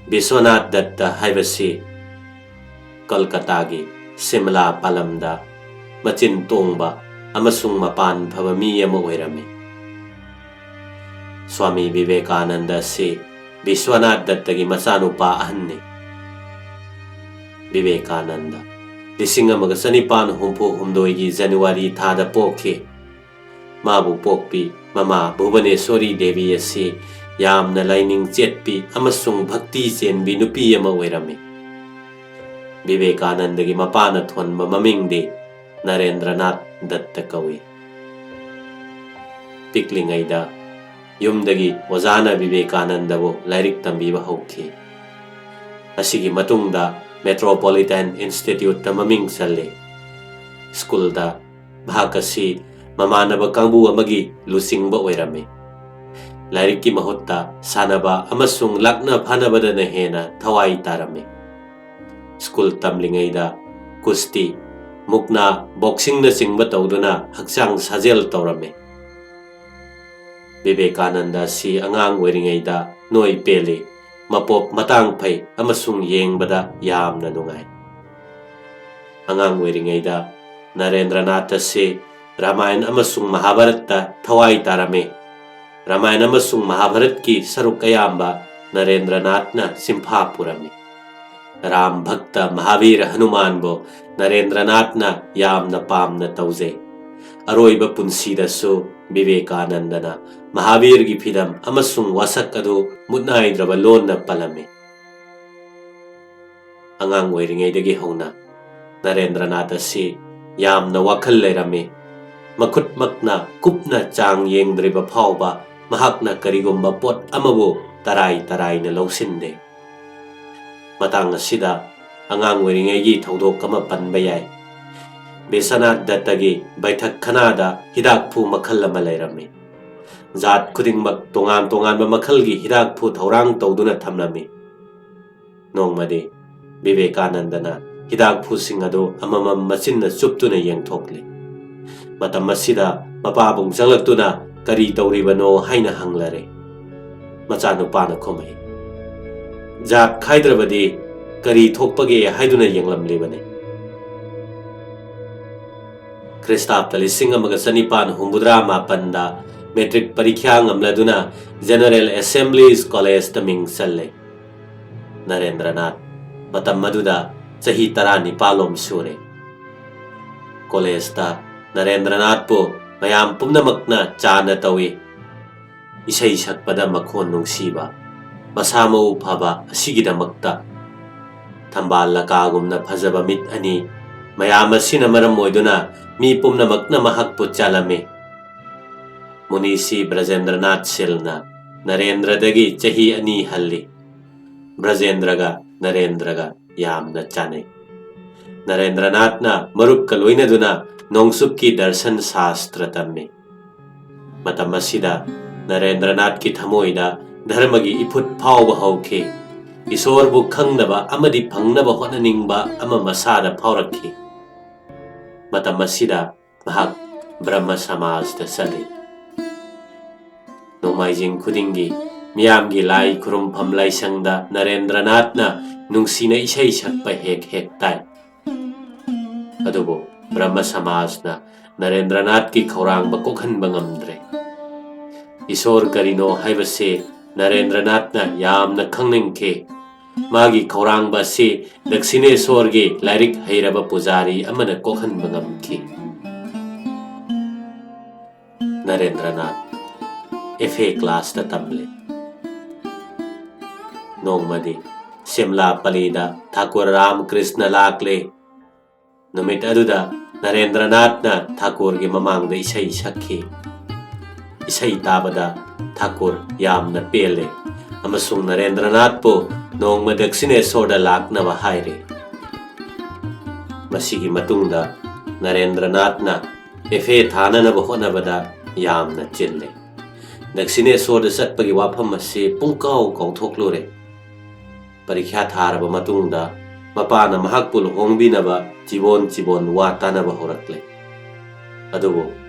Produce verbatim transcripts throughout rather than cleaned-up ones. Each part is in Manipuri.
ꯕꯤꯁ꯭ꯋꯅꯥꯊ ꯗꯠꯇ ꯍꯥꯏꯕꯁꯤ ꯀꯜꯀꯇꯥꯒꯤ ꯁꯤꯝꯂꯥ ꯄꯥꯂꯝꯗ ꯃꯆꯤꯟ ꯇꯣꯡꯕ ꯑꯃꯁꯨꯡ ꯃꯄꯥꯟ ꯐꯕ ꯃꯤ ꯑꯃ ꯑꯣꯏꯔꯝꯃꯤ꯫ ꯁ꯭ꯋꯥꯃꯤ ꯕꯤꯕꯦꯀꯥꯅꯟꯗ ꯑꯁꯤ ꯕꯤꯁ꯭ꯋꯅꯥꯊ ꯗꯠꯇꯒꯤ ꯃꯆꯥꯅꯨꯄꯥ ꯑꯍꯟꯅꯤ꯫ ꯕꯤꯕꯦꯀꯥꯅꯟꯗ ꯂꯤꯁꯤꯡ ꯑꯃꯒ ꯆꯅꯤꯄꯥꯟ ꯍꯨꯝꯐꯨ ꯍꯨꯝꯗꯣꯏꯒꯤ ꯖꯅꯋꯥꯔꯤ ꯊꯥꯗ ꯄꯣꯛꯈꯤ꯫ ꯃꯥꯕꯨ ꯄꯣꯛꯄꯤ ꯃꯃꯥ ꯚꯨꯕꯅꯦꯁ꯭ꯋꯔꯤ ꯗꯦꯕꯤ ꯑꯁꯤ ꯌꯥꯝꯅ ꯂꯥꯏꯅꯤꯡ ꯆꯦꯠꯄꯤ ꯑꯃꯁꯨꯡ ꯚꯛꯇꯤ ꯆꯦꯟꯕꯤ ꯅꯨꯄꯤ ꯑꯃ ꯑꯣꯏꯔꯝꯃꯤ꯫ ꯕꯤꯕꯦꯀꯥꯅꯟꯗꯒꯤ ꯃꯄꯥꯅ ꯊꯣꯟꯕ ꯃꯃꯤꯡꯗꯤ ꯅꯔꯦꯟꯗ꯭ꯔꯅꯥꯊ ꯗꯠꯇ ꯀꯧꯏ꯫ ꯄꯤꯛꯂꯤꯉꯩꯗ ꯌꯨꯝꯗꯒꯤ ꯑꯣꯖꯥꯅ ꯕꯤꯕꯦꯀꯥꯅꯟꯗꯕꯨ ꯂꯥꯏꯔꯤꯛ ꯇꯝꯕꯤꯕ ꯍꯧꯈꯤ꯫ ꯑꯁꯤꯒꯤ ꯃꯇꯨꯡꯗ ꯃꯦꯇ꯭ꯔꯣꯄꯣꯂꯤꯇꯥꯟ ꯏꯟꯁꯇꯤꯇ꯭ꯌꯨꯠꯇ ꯃꯃꯤꯡ ꯆꯜꯂꯤ꯫ ꯁ꯭ꯀꯨꯜꯗ ꯃꯍꯥꯛ ꯑꯁꯤ ꯃꯃꯥꯟꯅꯕ ꯀꯥꯡꯕꯨ ꯑꯃꯒꯤ ꯂꯨꯆꯤꯡꯕ ꯑꯣꯏꯔꯝꯃꯤ꯫ ꯂꯥꯏꯔꯤꯛꯀꯤ ꯃꯍꯨꯠꯇ ꯁꯥꯟꯅꯕ ꯑꯃꯁꯨꯡ ꯂꯥꯛꯅ ꯐꯥꯅꯕꯗꯅ ꯍꯦꯟꯅ ꯊꯋꯥꯏ ꯇꯥꯔꯝꯃꯤ꯫ ꯁ꯭ꯀꯨꯜ ꯇꯝꯂꯤꯉꯩꯗ ꯀꯨꯁꯇꯤ, ꯃꯨꯛꯅꯥ, ꯕꯣꯛꯁꯤꯡꯅꯆꯤꯡꯕ ꯇꯧꯗꯨꯅ ꯍꯛꯆꯥꯡ ꯁꯥꯖꯦꯜ ꯇꯧꯔꯝꯃꯤ꯫ ꯕꯤꯕꯦꯀꯥꯅꯟꯗ ꯑꯁꯤ ꯑꯉꯥꯡ ꯑꯣꯏꯔꯤꯉꯩꯗ ꯅꯣꯏ ꯄꯦꯜꯂꯤ, ꯃꯄꯣꯛ ꯃꯇꯥꯡ ꯐꯩ ꯑꯃꯁꯨꯡ ꯌꯦꯡꯕꯗ ꯌꯥꯝꯅ ꯅꯨꯡꯉꯥꯏ꯫ ꯑꯉꯥꯡ ꯑꯣꯏꯔꯤꯉꯩꯗ ꯅꯔꯦꯟꯗ꯭ꯔꯅꯥꯊ ꯑꯁꯤ ꯔꯥꯃꯥꯌꯟ ꯑꯃꯁꯨꯡ ꯃꯍꯥꯚꯥꯔꯠꯇ ꯊꯋꯥꯏ ꯇꯥꯔꯝꯃꯤ꯫ ꯔꯥꯃꯥꯌꯟ ꯑꯃꯁꯨꯡ ꯃꯍꯥꯚꯥꯔꯠꯀꯤ ꯁꯔꯨꯛ ꯑꯌꯥꯝꯕ ꯅꯔꯦꯟꯗ꯭ꯔꯅꯥꯊꯅ ꯁꯤꯟꯐꯥ ꯄꯨꯔꯝꯃꯤ꯫ ꯔꯥꯝ ꯚꯛꯇ ꯃꯍꯥꯚꯤꯔ ꯍꯅꯨꯃꯥꯟꯕꯨ ꯅꯔꯦꯟꯗ꯭ꯔꯅꯥꯊꯅ ꯌꯥꯝꯅ ꯄꯥꯝꯅ ꯇꯧꯖꯩ꯫ ꯑꯔꯣꯏꯕ ꯄꯨꯟꯁꯤꯗꯁꯨ ꯕꯤꯕꯦꯀꯥꯅꯟꯗꯅ ꯃꯍꯥꯚꯤꯔꯒꯤ ꯐꯤꯗꯝ ꯑꯃꯁꯨꯡ ꯋꯥꯁꯛ ꯑꯗꯨ ꯃꯨꯠꯅꯥꯏꯗ꯭ꯔꯕ ꯂꯣꯟꯅ ꯄꯜꯂꯝꯃꯤ꯫ ꯑꯉꯥꯡ ꯑꯣꯏꯔꯤꯉꯩꯗꯒꯤ ꯍꯧꯅ ꯅꯔꯦꯟꯗ꯭ꯔꯅꯥꯊ ꯑꯁꯤ ꯌꯥꯝꯅ ꯋꯥꯈꯜ ꯂꯩꯔꯝꯃꯤ꯫ ꯃꯈꯨꯠꯃꯛꯅ ꯀꯨꯞꯅ ꯆꯥꯡ ꯌꯦꯡꯗ꯭ꯔꯤꯕ ꯐꯥꯎꯕ ꯃꯍꯥꯛꯅ ꯀꯔꯤꯒꯨꯝꯕ ꯄꯣꯠ ꯑꯃꯕꯨ ꯇꯔꯥꯏ ꯇꯔꯥꯏꯅ ꯂꯧꯁꯤꯟꯗꯦ꯫ ꯃꯇꯥꯡ ꯑꯁꯤꯗ ꯑꯉꯥꯡ ꯑꯣꯏꯔꯤꯉꯩꯒꯤ ꯊꯧꯗꯣꯛ ꯑꯃ ꯄꯟꯕ ꯌꯥꯏ꯫ ꯕꯤꯁ꯭ꯋꯅꯥꯊ ꯗꯠꯇꯒꯤ ꯕꯩꯊꯛ ꯈꯅꯥꯗ ꯍꯤꯗꯥꯛꯐꯨ ꯃꯈꯜ ꯑꯃ ꯂꯩꯔꯝꯃꯤ꯫ ꯖꯥꯠ ꯈꯨꯗꯤꯡꯃꯛ ꯇꯣꯉꯥꯟ ꯇꯣꯉꯥꯟꯕ ꯃꯈꯜꯒꯤ ꯍꯤꯗꯥꯛꯐꯨ ꯊꯧꯔꯥꯡ ꯇꯧꯗꯨꯅ ꯊꯝꯂꯝꯃꯤ꯫ ꯅꯣꯡꯃꯗꯤ ꯕꯤꯕꯦꯀꯥꯅꯟꯗꯅ ꯍꯤꯗꯥꯛꯐꯨꯁꯤꯡ ꯑꯗꯨ ꯑꯃꯃꯝ ꯃꯆꯤꯟꯅ ꯆꯨꯞꯇꯨꯅ ꯌꯦꯡꯊꯣꯛꯂꯤ꯫ ꯃꯇꯝ ꯑꯁꯤꯗ ꯃꯄꯥꯕꯨꯡ ꯆꯪꯂꯛꯇꯨꯅ "ꯀꯔꯤ ꯇꯧꯔꯤꯕꯅꯣ?" ꯍꯥꯏꯅ ꯍꯪꯂꯔꯦ꯫ ꯃꯆꯥꯅꯨꯄꯥꯅ ꯈꯨꯝꯃꯛꯏ, ꯖꯥꯠ ꯈꯥꯏꯗ꯭ꯔꯕꯗꯤ ꯀꯔꯤ ꯊꯣꯛꯄꯒꯦ ꯍꯥꯏꯗꯨꯅ ꯌꯦꯡꯂꯝꯂꯤꯕꯅꯤ꯫ ꯈ꯭ꯔꯤꯁꯇꯥꯕꯇ ꯂꯤꯁꯤꯡ ꯑꯃꯒ ꯆꯅꯤꯄꯥꯟ ꯍꯨꯝꯐꯨꯇꯔꯥ ꯃꯥꯄꯟꯗ ꯃꯦꯇ꯭ꯔꯤꯛ ꯄꯔꯤꯈ꯭ꯌꯥ ꯉꯝꯂꯗꯨꯅ ꯖꯦꯅꯔꯦꯜ ꯑꯦꯁꯦꯝꯕ꯭ꯂꯤꯁ ꯀꯣꯂꯦꯖꯇ ꯃꯤꯡ ꯆꯜꯂꯦ꯫ ꯅꯔꯦꯟꯗ꯭ꯔꯅꯥꯊ ꯃꯇꯝ ꯑꯗꯨꯗ ꯆꯍꯤ ꯇꯔꯥꯅꯤꯄꯥꯜꯂꯣꯝ ꯁꯨꯔꯦ꯫ ꯀꯣꯂꯦꯖꯇ ꯅꯔꯦꯟꯗ꯭ꯔꯅꯥꯊꯄꯨ ꯃꯌꯥꯝ ꯄꯨꯝꯅꯃꯛꯅ ꯆꯥꯅ ꯇꯧꯏ꯫ ꯏꯁꯩ ꯁꯛꯄꯗ ꯃꯈꯣꯟ ꯅꯨꯡꯁꯤꯕ, ꯃꯁꯥ ꯃꯎ ꯐꯕ ꯑꯁꯤꯒꯤꯗꯃꯛꯇ꯫ ꯊꯝꯕꯥꯜ ꯂꯀꯥꯒꯨꯝꯅ ꯐꯖꯕ ꯃꯤꯠ ꯑꯅꯤ, ꯃꯌꯥꯝ ꯑꯁꯤꯅ ꯃꯔꯝ ꯑꯣꯏꯗꯨꯅ ꯃꯤ ꯄꯨꯝꯅꯃꯛꯅ ꯃꯍꯥꯛꯄꯨ ꯆꯥꯂꯝꯃꯤ꯫ ꯃꯨꯅꯤꯁꯤ ꯕ꯭ꯔꯖꯦꯟꯗ꯭ꯔꯅꯥꯊ ꯁꯤꯜꯅ ꯅꯔꯦꯟꯗ꯭ꯔꯗꯒꯤ ꯆꯍꯤ ꯑꯅꯤ ꯍꯜꯂꯤ꯫ ꯕ꯭ꯔꯖꯦꯟꯗ꯭ꯔꯒ ꯅꯔꯦꯟꯗ꯭ꯔꯒ ꯌꯥꯝꯅ ꯆꯥꯅꯩ꯫ ꯅꯔꯦꯟꯗ꯭ꯔꯅꯥꯊꯅ ꯃꯔꯨꯞꯀ ꯂꯣꯏꯅꯗꯨꯅ ꯅꯣꯡꯆꯨꯞꯀꯤ ꯗꯔꯁꯟ ꯁꯥꯁꯇ꯭ꯔ ꯇꯝꯃꯤ꯫ ꯃꯇꯝ ꯑꯁꯤꯗ ꯅꯔꯦꯟꯗ꯭ꯔꯅꯥꯊꯀꯤ ꯊꯃꯣꯏꯗ ꯙꯔꯃꯒꯤ ꯏꯐꯨꯠ ꯐꯥꯎꯕ ꯍꯧꯈꯤ꯫ ꯏꯁꯣꯔꯕꯨ ꯈꯪꯅꯕ ꯑꯃꯗꯤ ꯐꯪꯅꯕ ꯍꯣꯠꯅꯅꯤꯡꯕ ꯑꯃ ꯃꯁꯥꯗ ꯐꯥꯎꯔꯛꯈꯤ꯫ ꯃꯇꯝ ꯑꯁꯤꯗ ꯃꯍꯥꯛ ꯕ꯭ꯔꯍꯃ ꯁꯃꯥꯖꯗ ꯆꯠꯂꯤ꯫ ꯅꯣꯡꯃꯥꯏꯖꯤꯡ ꯈꯨꯗꯤꯡꯒꯤ ꯃꯤꯌꯥꯝꯒꯤ ꯂꯥꯏ ꯈꯨꯔꯨꯝꯐꯝ ꯂꯥꯏꯁꯪꯗ ꯅꯔꯦꯟꯗ꯭ꯔꯅꯥꯊꯅ ꯅꯨꯡꯁꯤꯅ ꯏꯁꯩ ꯁꯛꯄ ꯍꯦꯛ ꯍꯦꯛ ꯇꯥꯏ꯫ ꯑꯗꯨꯕꯨ ꯕ꯭ꯔꯍꯃ ꯁꯃꯥꯖꯅ ꯅꯔꯦꯟꯗ꯭ꯔꯅꯥꯊꯀꯤ ꯈꯧꯔꯥꯡꯕ ꯀꯣꯛꯍꯟꯕ ꯉꯝꯗ꯭ꯔꯦ꯫ ꯏꯁꯣꯔ ꯀꯔꯤꯅꯣ ꯍꯥꯏꯕꯁꯤ ꯅꯔꯦꯟꯗ꯭ꯔꯅꯥꯊꯅ ꯌꯥꯝꯅ ꯈꯪꯅꯤꯡꯈꯤ꯫ ꯃꯥꯒꯤ ꯈꯧꯔꯥꯡꯕ ꯑꯁꯤ ꯗꯛꯁꯤꯅꯦꯁꯣꯔꯒꯤ ꯂꯥꯏꯔꯤꯛ ꯍꯩꯔꯕ ꯄꯨꯖꯥꯔꯤ ꯑꯃꯅ ꯀꯣꯛꯍꯟꯕ ꯉꯝꯈꯤ꯫ ꯅꯔꯦꯟꯗ꯭ꯔꯅꯥꯊ ꯑꯦꯐ ꯑꯦ ꯀ꯭ꯂꯥꯁꯇ ꯇꯝꯂꯤ꯫ ꯅꯣꯡꯃꯗꯤ ꯁꯤꯝꯂꯥ ꯄꯂꯤꯗ ꯊꯥꯀꯨꯔ ꯔꯥꯃꯀ꯭ꯔꯤꯁꯅ ꯂꯥꯛꯂꯦ꯫ ꯅꯨꯃꯤꯠ ꯑꯗꯨꯗ ꯅꯔꯦꯟꯗ꯭ꯔꯅꯥꯊꯅ ꯊꯥꯀꯨꯔꯒꯤ ꯃꯃꯥꯡꯗ ꯏꯁꯩ ꯁꯛꯈꯤ꯫ ꯏꯁꯩ ꯇꯥꯕꯗ ꯊꯥꯀꯨꯔ ꯌꯥꯝꯅ ꯄꯦꯜꯂꯦ ꯑꯃꯁꯨꯡ ꯅꯔꯦꯟꯗ꯭ꯔꯅꯥꯊꯄꯨ ꯅꯣꯡꯃ ꯗꯛꯁꯤꯅꯦꯁꯣꯔꯗ ꯂꯥꯛꯅꯕ ꯍꯥꯏꯔꯦ꯫ ꯃꯁꯤꯒꯤ ꯃꯇꯨꯡꯗ ꯅꯔꯦꯟꯗ꯭ꯔꯅꯥꯊꯅ ꯑꯦꯐ ꯑꯦ ꯊꯥꯅꯅꯕ ꯍꯣꯠꯅꯕꯗ ꯌꯥꯝꯅ ꯆꯤꯜꯂꯦ꯫ ꯗꯛꯁꯤꯅꯦꯁꯣꯔꯗ ꯆꯠꯄꯒꯤ ꯋꯥꯐꯝ ꯑꯁꯤ ꯄꯨꯡꯀꯥꯎ ꯀꯥꯎꯊꯣꯛꯂꯨꯔꯦ꯫ ꯄꯔꯤꯈ꯭ꯌꯥ ꯊꯥꯔꯕ ꯃꯇꯨꯡꯗ ꯃꯄꯥꯅ ꯃꯍꯥꯛꯄꯨ ꯂꯨꯍꯣꯡꯕꯤꯅꯕ ꯆꯤꯕꯣꯟ ꯆꯤꯕꯣꯟ ꯋꯥ ꯇꯥꯅꯕ ꯍꯧꯔꯛꯂꯦ꯫ ꯑꯗꯨꯕꯨ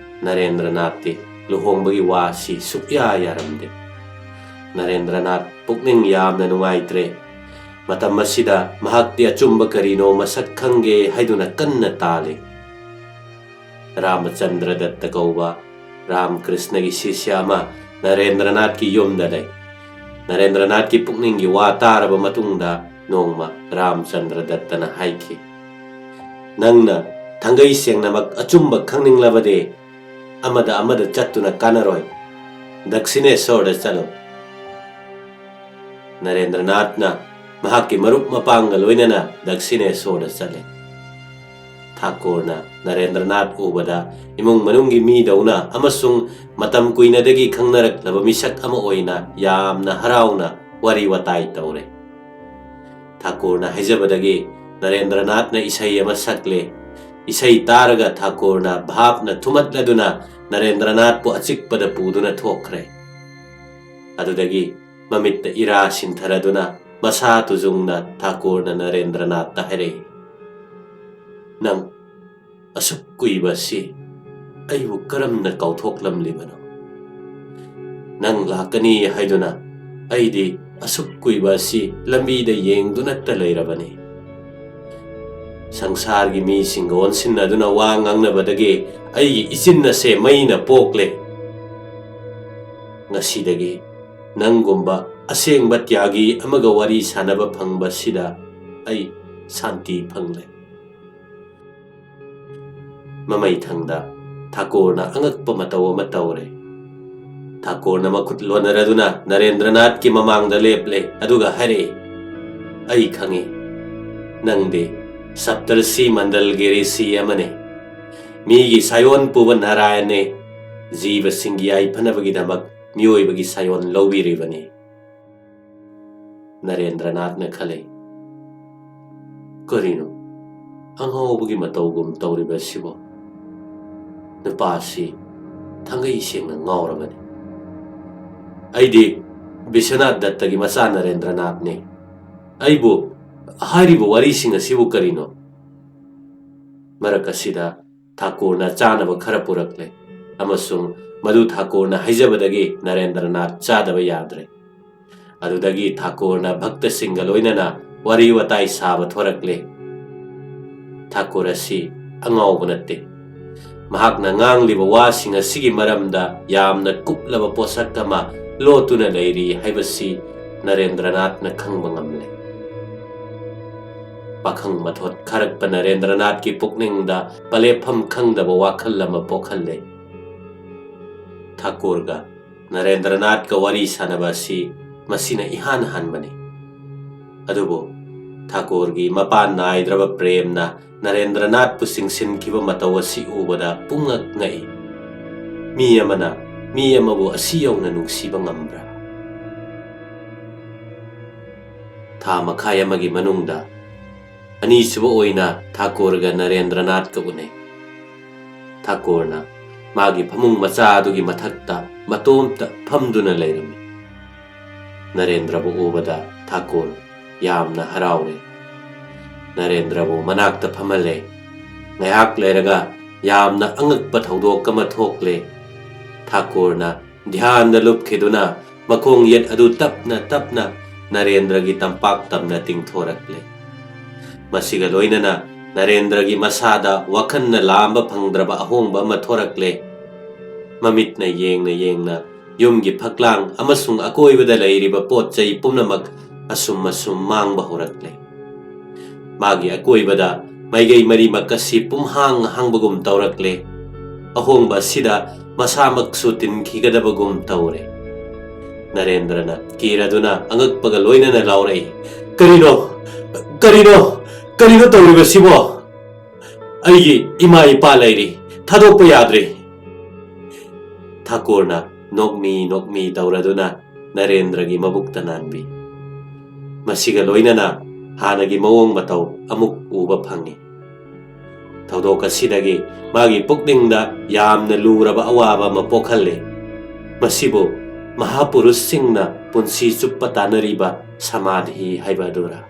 ꯅꯔꯦꯟꯗ꯭ꯔꯅꯥꯊꯇꯤ ꯂꯨꯍꯣꯡꯕꯒꯤ ꯋꯥ ꯑꯁꯤ ꯁꯨꯛꯌꯥ ꯌꯥꯔꯝꯗꯦ꯫ ꯅꯔꯦꯟꯗ꯭ꯔꯅꯥꯊ ꯄꯨꯛꯅꯤꯡ ꯌꯥꯝꯅ ꯅꯨꯡꯉꯥꯏꯇ꯭ꯔꯦ꯫ ꯃꯇꯝ ꯑꯁꯤꯗ ꯃꯍꯥꯛꯇꯤ ꯑꯆꯨꯝꯕ ꯀꯔꯤꯅꯣ ꯃꯁꯛ ꯈꯪꯒꯦ ꯍꯥꯏꯗꯨꯅ ꯀꯟꯅ ꯇꯥꯜꯂꯤ꯫ ꯔꯥꯃꯆꯟꯗ꯭ꯔ ꯗꯠꯇ ꯀꯧꯕ ꯔꯥꯝꯀ꯭ꯔꯤꯁꯅꯒꯤ ꯁꯤꯁ꯭ꯌ ꯑꯃ ꯅꯔꯦꯟꯗ꯭ꯔꯅꯥꯊꯀꯤ ꯌꯨꯝꯗ ꯂꯩ꯫ ꯅꯔꯦꯟꯗ꯭ꯔꯅꯥꯊꯀꯤ ꯄꯨꯛꯅꯤꯡꯒꯤ ꯋꯥ ꯇꯥꯔꯕ ꯃꯇꯨꯡꯗ ꯅꯣꯡꯃ ꯔꯥꯝꯆꯟꯗ꯭ꯔ ꯗꯠꯇꯅ ꯍꯥꯏꯈꯤ, "ꯅꯪꯅ ꯊꯥꯡꯒꯩ ꯁꯦꯡꯅꯃꯛ ꯑꯆꯨꯝꯕ ꯈꯪꯅꯤꯡꯂꯕꯗꯤ ꯑꯃꯗ ꯑꯃꯗ ꯆꯠꯇꯨꯅ ꯀꯥꯟꯅꯔꯣꯏ꯫ ꯗꯛꯁꯤꯅꯦꯁꯣꯔꯗ ꯆꯠꯂꯨ꯫" ꯅꯔꯦꯟꯗ꯭ꯔꯅꯥꯊꯅ ꯃꯍꯥꯛꯀꯤ ꯃꯔꯨꯞ ꯃꯄꯥꯡꯒ ꯂꯣꯏꯅꯅ ꯗꯛꯁꯤꯅꯦꯁꯣꯔꯗ ꯆꯠꯂꯦ꯫ ꯊꯥꯀꯨꯔꯅ ꯅꯔꯦꯟꯗ꯭ꯔꯅꯥꯊ ꯎꯕꯗ ꯏꯃꯨꯡ ꯃꯅꯨꯡꯒꯤ ꯃꯤꯗꯧꯅ ꯑꯃꯁꯨꯡ ꯃꯇꯝ ꯀꯨꯏꯅꯗꯒꯤ ꯈꯪꯅꯔꯛꯂꯕ ꯃꯤꯁꯛ ꯑꯃ ꯑꯣꯏꯅ ꯌꯥꯝꯅ ꯍꯔꯥꯎꯅ ꯋꯥꯔꯤ ꯋꯥꯇꯥꯏ ꯇꯧꯔꯦ꯫ ꯊꯥꯀꯨꯔꯅ ꯍꯥꯏꯖꯕꯗꯒꯤ ꯅꯔꯦꯟꯗ꯭ꯔꯅꯥꯊꯅ ꯏꯁꯩ ꯑꯃ ꯁꯛꯂꯦ꯫ ꯏꯁꯩ ꯇꯥꯔꯒ ꯊꯥꯀꯨꯔꯅ ꯚꯥꯞꯅ ꯊꯨꯝꯍꯠꯂꯗꯨꯅ ꯅꯔꯦꯟꯗ꯭ꯔꯅꯥꯊꯄꯨ ꯑꯆꯤꯛꯄꯗ ꯄꯨꯗꯨꯅ ꯊꯣꯛꯈ꯭ꯔꯦ꯫ ꯑꯗꯨꯗꯒꯤ ꯃꯃꯤꯠꯇ ꯏꯔꯥ ꯁꯤꯟꯊꯔꯗꯨꯅ ꯃꯁꯥ ꯇꯨꯖꯨꯡꯅ ꯊꯥꯀꯨꯔꯅ ꯅꯔꯦꯟꯗ꯭ꯔꯅꯥꯊꯇ ꯍꯥꯏꯔꯛꯏ, "ꯅꯪ ꯑꯁꯨꯛ ꯀꯨꯏꯕ ꯑꯁꯤ ꯑꯩꯕꯨ ꯀꯔꯝꯅ ꯀꯥꯎꯊꯣꯛꯂꯝꯂꯤꯕꯅꯣ? ꯅꯪ ꯂꯥꯛꯀꯅꯤ ꯍꯥꯏꯗꯨꯅ ꯑꯩꯗꯤ ꯑꯁꯨꯛ ꯀꯨꯏꯕ ꯑꯁꯤ ꯂꯝꯕꯤꯗ ꯌꯦꯡꯗꯨꯅꯇ ꯂꯩꯔꯕꯅꯤ꯫ ꯁꯪꯁꯥꯔꯒꯤ ꯃꯤꯁꯤꯡꯒ ꯑꯣꯟꯁꯤꯟꯅꯗꯨꯅ ꯋꯥ ꯉꯥꯡꯅꯕꯗꯒꯤ ꯑꯩꯒꯤ ꯏꯆꯤꯟ ꯑꯁꯦ ꯃꯩꯅ ꯄꯣꯛꯂꯦ꯫ ꯉꯁꯤꯗꯒꯤ ꯅꯪꯒꯨꯝꯕ ꯑꯁꯦꯡꯕ ꯇ꯭ꯌꯥꯒꯤ ꯑꯃꯒ ꯋꯥꯔꯤ ꯁꯥꯟꯅꯕ ꯐꯪꯕꯁꯤꯗ ꯑꯩ ꯁꯥꯟꯇꯤ ꯐꯪꯂꯦ꯫" ꯃꯃꯩꯊꯪꯗ ꯊꯥꯀꯨꯔꯅ ꯑꯉꯛꯄ ꯃꯇꯧ ꯑꯃ ꯇꯧꯔꯦ꯫ ꯊꯥꯀꯨꯔꯅ ꯃꯈꯨꯠ ꯂꯣꯟꯅꯔꯗꯨꯅ ꯅꯔꯦꯟꯗ꯭ꯔꯅꯥꯊꯀꯤ ꯃꯃꯥꯡꯗ ꯂꯦꯞꯂꯦ, ꯑꯗꯨꯒ ꯍꯥꯏꯔꯛꯏ, "ꯑꯩ ꯈꯪꯏ, ꯅꯪꯗꯤ ꯁꯞꯇꯔꯁꯤ ꯃꯟꯗꯜꯒꯤ ꯔꯤꯁꯤ ꯑꯃꯅꯤ꯫ ꯃꯤꯒꯤ ꯁꯥꯌꯣꯟ ꯄꯨꯕ ꯅꯥꯔꯥꯌꯟꯅꯦ꯫ ꯖꯤꯕꯁꯤꯡꯒꯤ ꯌꯥꯏꯐꯅꯕꯒꯤꯗꯃꯛ ꯃꯤꯑꯣꯏꯕꯒꯤ ꯁꯥꯌꯣꯟ ꯂꯧꯕꯤꯔꯤꯕꯅꯤ꯫" ꯅꯔꯦꯟꯗ꯭ꯔꯅꯥꯊꯅ ꯈꯜꯂꯤ, "ꯀꯔꯤꯅꯣ ꯑꯉꯥꯎꯕꯒꯤ ꯃꯇꯧꯒꯨꯝ ꯇꯧꯔꯤꯕ ꯑꯁꯤꯕꯣ? ꯅꯨꯄꯥꯁꯤ ꯊꯥꯡꯒꯩ ꯁꯦꯡꯅ ꯉꯥꯎꯔꯕꯅꯤ꯫ ꯑꯩꯗꯤ ꯕꯤꯁ꯭ꯋꯅꯥꯊ ꯗꯠꯇꯒꯤ ꯃꯆꯥ ꯅꯔꯦꯟꯗ꯭ꯔꯅꯥꯊꯅꯤ꯫ ꯑꯩꯕꯨ ꯍꯥꯏꯔꯤꯕ ꯋꯥꯔꯤꯁꯤꯡ ꯑꯁꯤꯕꯨ ꯀꯔꯤꯅꯣ?" ꯃꯔꯛ ꯑꯁꯤꯗ ꯊꯥꯀꯨꯔꯅ ꯆꯥꯅꯕ ꯈꯔ ꯄꯨꯔꯛꯂꯦ ꯑꯃꯁꯨꯡ ꯃꯗꯨ ꯊꯥꯀꯨꯔꯅ ꯍꯥꯏꯖꯕꯗꯒꯤ ꯅꯔꯦꯟꯗ꯭ꯔꯅꯥꯊ ꯆꯥꯗꯕ ꯌꯥꯗ꯭ꯔꯦ꯫ ꯑꯗꯨꯗꯒꯤ ꯊꯥꯀꯨꯔꯅ ꯚꯛꯇꯁꯤꯡꯒ ꯂꯣꯏꯅꯅ ꯋꯥꯔꯤ ꯋꯥꯇꯥꯏ ꯁꯥꯕ ꯊꯣꯔꯛꯂꯦ꯫ ꯊꯥꯀꯨꯔ ꯑꯁꯤ ꯑꯉꯥꯎꯕ ꯅꯠꯇꯦ꯫ ꯃꯍꯥꯛꯅ ꯉꯥꯡꯂꯤꯕ ꯋꯥꯁꯤꯡ ꯑꯁꯤꯒꯤ ꯃꯔꯝꯗ ꯌꯥꯝꯅ ꯀꯨꯞꯂꯕ ꯄꯣꯠꯁꯛ ꯑꯃ ꯂꯣꯠꯇꯨꯅ ꯂꯩꯔꯤ ꯍꯥꯏꯕꯁꯤ ꯅꯔꯦꯟꯗ꯭ꯔꯅꯥꯊꯅ ꯈꯪꯕ ꯉꯝꯂꯦ꯫ ꯄꯥꯈꯪ ꯃꯊꯣꯠ ꯈꯥꯔꯛꯄ ꯅꯔꯦꯟꯗ꯭ꯔꯅꯥꯊꯀꯤ ꯄꯨꯛꯅꯤꯡꯗ ꯄꯂꯦꯞꯐꯝ ꯈꯪꯗꯕ ꯋꯥꯈꯜ ꯑꯃ ꯄꯣꯛꯍꯜꯂꯦ꯫ ꯊꯥꯀꯨꯔꯒ ꯅꯔꯦꯟꯗ꯭ꯔꯅꯥꯊꯀ ꯋꯥꯔꯤ ꯁꯥꯟꯅꯕ ꯑꯁꯤ ꯃꯁꯤꯅ ꯏꯍꯥꯟ ꯍꯥꯟꯕꯅꯤ꯫ ꯑꯗꯨꯕꯨ ꯊꯥꯀꯨꯔꯒꯤ ꯃꯄꯥꯟ ꯅꯥꯏꯗ꯭ꯔꯕ ꯄ꯭ꯔꯦꯝꯅ ꯅꯔꯦꯟꯗ꯭ꯔꯅꯥꯊꯄꯨ ꯆꯤꯡꯁꯤꯟꯈꯤꯕ ꯃꯇꯧ ꯑꯁꯤ ꯎꯕꯗ ꯄꯨꯡꯉꯛ ꯉꯛꯏ꯫ ꯃꯤ ꯑꯃꯅ ꯃꯤ ꯑꯃꯕꯨ ꯑꯁꯤ ꯌꯧꯅ ꯅꯨꯡꯁꯤꯕ ꯉꯝꯕ꯭ꯔꯥ? ꯊꯥ ꯃꯈꯥꯏ ꯑꯃꯒꯤ ꯃꯅꯨꯡꯗ ꯑꯅꯤꯁꯨꯕ ꯑꯣꯏꯅ ꯊꯥꯀꯨꯔꯒ ꯅꯔꯦꯟꯗ꯭ꯔꯅꯥꯊꯀ ꯎꯅꯩ꯫ ꯊꯥꯀꯨꯔꯅ ꯃꯥꯒꯤ ꯐꯃꯨꯡ ꯃꯆꯥ ꯑꯗꯨꯒꯤ ꯃꯊꯛꯇ ꯃꯇꯣꯝꯇ ꯐꯝꯗꯨꯅ ꯂꯩꯔꯝꯃꯤ꯫ ꯅꯔꯦꯟꯗ꯭ꯔꯕꯨ ꯎꯕꯗ ꯊꯥꯀꯨꯔ ꯌꯥꯝꯅ ꯍꯔꯥꯎꯔꯦ꯫ ꯅꯔꯦꯟꯗ꯭ꯔꯕꯨ ꯃꯅꯥꯛꯇ ꯐꯝꯍꯜꯂꯦ꯫ ꯉꯥꯏꯍꯥꯛ ꯂꯩꯔꯒ ꯌꯥꯝꯅ ꯑꯉꯛꯄ ꯊꯧꯗꯣꯛ ꯑꯃ ꯊꯣꯛꯂꯦ꯫ ꯊꯥꯀꯨꯔꯅ ꯙ꯭ꯌꯥꯟꯗ ꯂꯨꯞꯈꯤꯗꯨꯅ ꯃꯈꯣꯡ ꯌꯦꯠ ꯑꯗꯨ ꯇꯞꯅ ꯇꯞꯅ ꯅꯔꯦꯟꯗ꯭ꯔꯒꯤ ꯇꯝꯄꯥꯛ ꯇꯝꯅ ꯇꯤꯡꯊꯣꯔꯛꯂꯦ꯫ ꯃꯁꯤꯒ ꯂꯣꯏꯅꯅ ꯅꯔꯦꯟꯗ꯭ꯔꯒꯤ ꯃꯁꯥꯗ ꯋꯥꯈꯜꯅ ꯂꯥꯝꯕ ꯐꯪꯗ꯭ꯔꯕ ꯑꯍꯣꯡꯕ ꯑꯃ ꯊꯣꯔꯛꯂꯦ꯫ ꯃꯃꯤꯠꯅ ꯌꯦꯡꯅ ꯌꯦꯡꯅ ꯌꯨꯝꯒꯤ ꯐꯛꯂꯥꯡ ꯑꯃꯁꯨꯡ ꯑꯀꯣꯏꯕꯗ ꯂꯩꯔꯤꯕ ꯄꯣꯠ ꯆꯩ ꯄꯨꯝꯅꯃꯛ ꯑꯁꯨꯝ ꯑꯁꯨꯝ ꯃꯥꯡꯕ ꯍꯧꯔꯛꯂꯦ꯫ ꯃꯥꯒꯤ ꯑꯀꯣꯏꯕꯗ ꯃꯥꯏꯀꯩ ꯃꯔꯤꯃꯛ ꯑꯁꯤ ꯄꯨꯝꯍꯥꯡ ꯍꯥꯡꯕꯒꯨꯝ ꯇꯧꯔꯛꯂꯦ꯫ ꯑꯍꯣꯡꯕ ꯑꯁꯤꯗ ꯃꯁꯥꯃꯛꯁꯨ ꯇꯤꯟꯈꯤꯒꯗꯕꯒꯨꯝ ꯇꯧꯔꯦ꯫ ꯅꯔꯦꯟꯗ꯭ꯔꯅ ꯀꯤꯔꯗꯨꯅ ꯑꯉꯛꯄꯒ ꯂꯣꯏꯅꯅ ꯂꯥꯎꯔꯛꯏ, "ꯀꯔꯤꯅꯣ? ꯀꯔꯤꯅꯣ? ꯀꯔꯤꯅꯣ ꯇꯧꯔꯤꯕꯁꯤꯕꯣ? ꯑꯩꯒꯤ ꯏꯃꯥ ꯏꯄꯥ ꯂꯩꯔꯤ, ꯊꯥꯗꯣꯛꯄ ꯌꯥꯗ꯭ꯔꯤ!" ꯊꯥꯀꯨꯔꯅ ꯅꯣꯛꯃꯤ ꯅꯣꯛꯃꯤ ꯇꯧꯔꯗꯨꯅ ꯅꯔꯦꯟꯗ꯭ꯔꯒꯤ ꯃꯕꯨꯛꯇ ꯅꯥꯟꯕꯤ꯫ ꯃꯁꯤꯒ ꯂꯣꯏꯅꯅ ꯍꯥꯟꯅꯒꯤ ꯃꯑꯣꯡ ꯃꯇꯧ ꯑꯃꯨꯛ ꯎꯕ ꯐꯪꯉꯤ꯫ ꯊꯧꯗꯣꯛ ꯑꯁꯤꯗꯒꯤ ꯃꯥꯒꯤ ꯄꯨꯛꯅꯤꯡꯗ ꯌꯥꯝꯅ ꯂꯨꯔꯕ ꯑꯋꯥꯕ ꯑꯃ ꯄꯣꯛꯍꯜꯂꯦ꯫ ꯃꯁꯤꯕꯨ ꯃꯍꯥꯄꯨꯔꯨꯁꯁꯤꯡꯅ ꯄꯨꯟꯁꯤ ꯆꯨꯞꯄ ꯇꯥꯟꯅꯔꯤꯕ ꯁꯃꯥꯙꯤ ꯍꯥꯏꯕ ꯑꯗꯨꯔꯥ?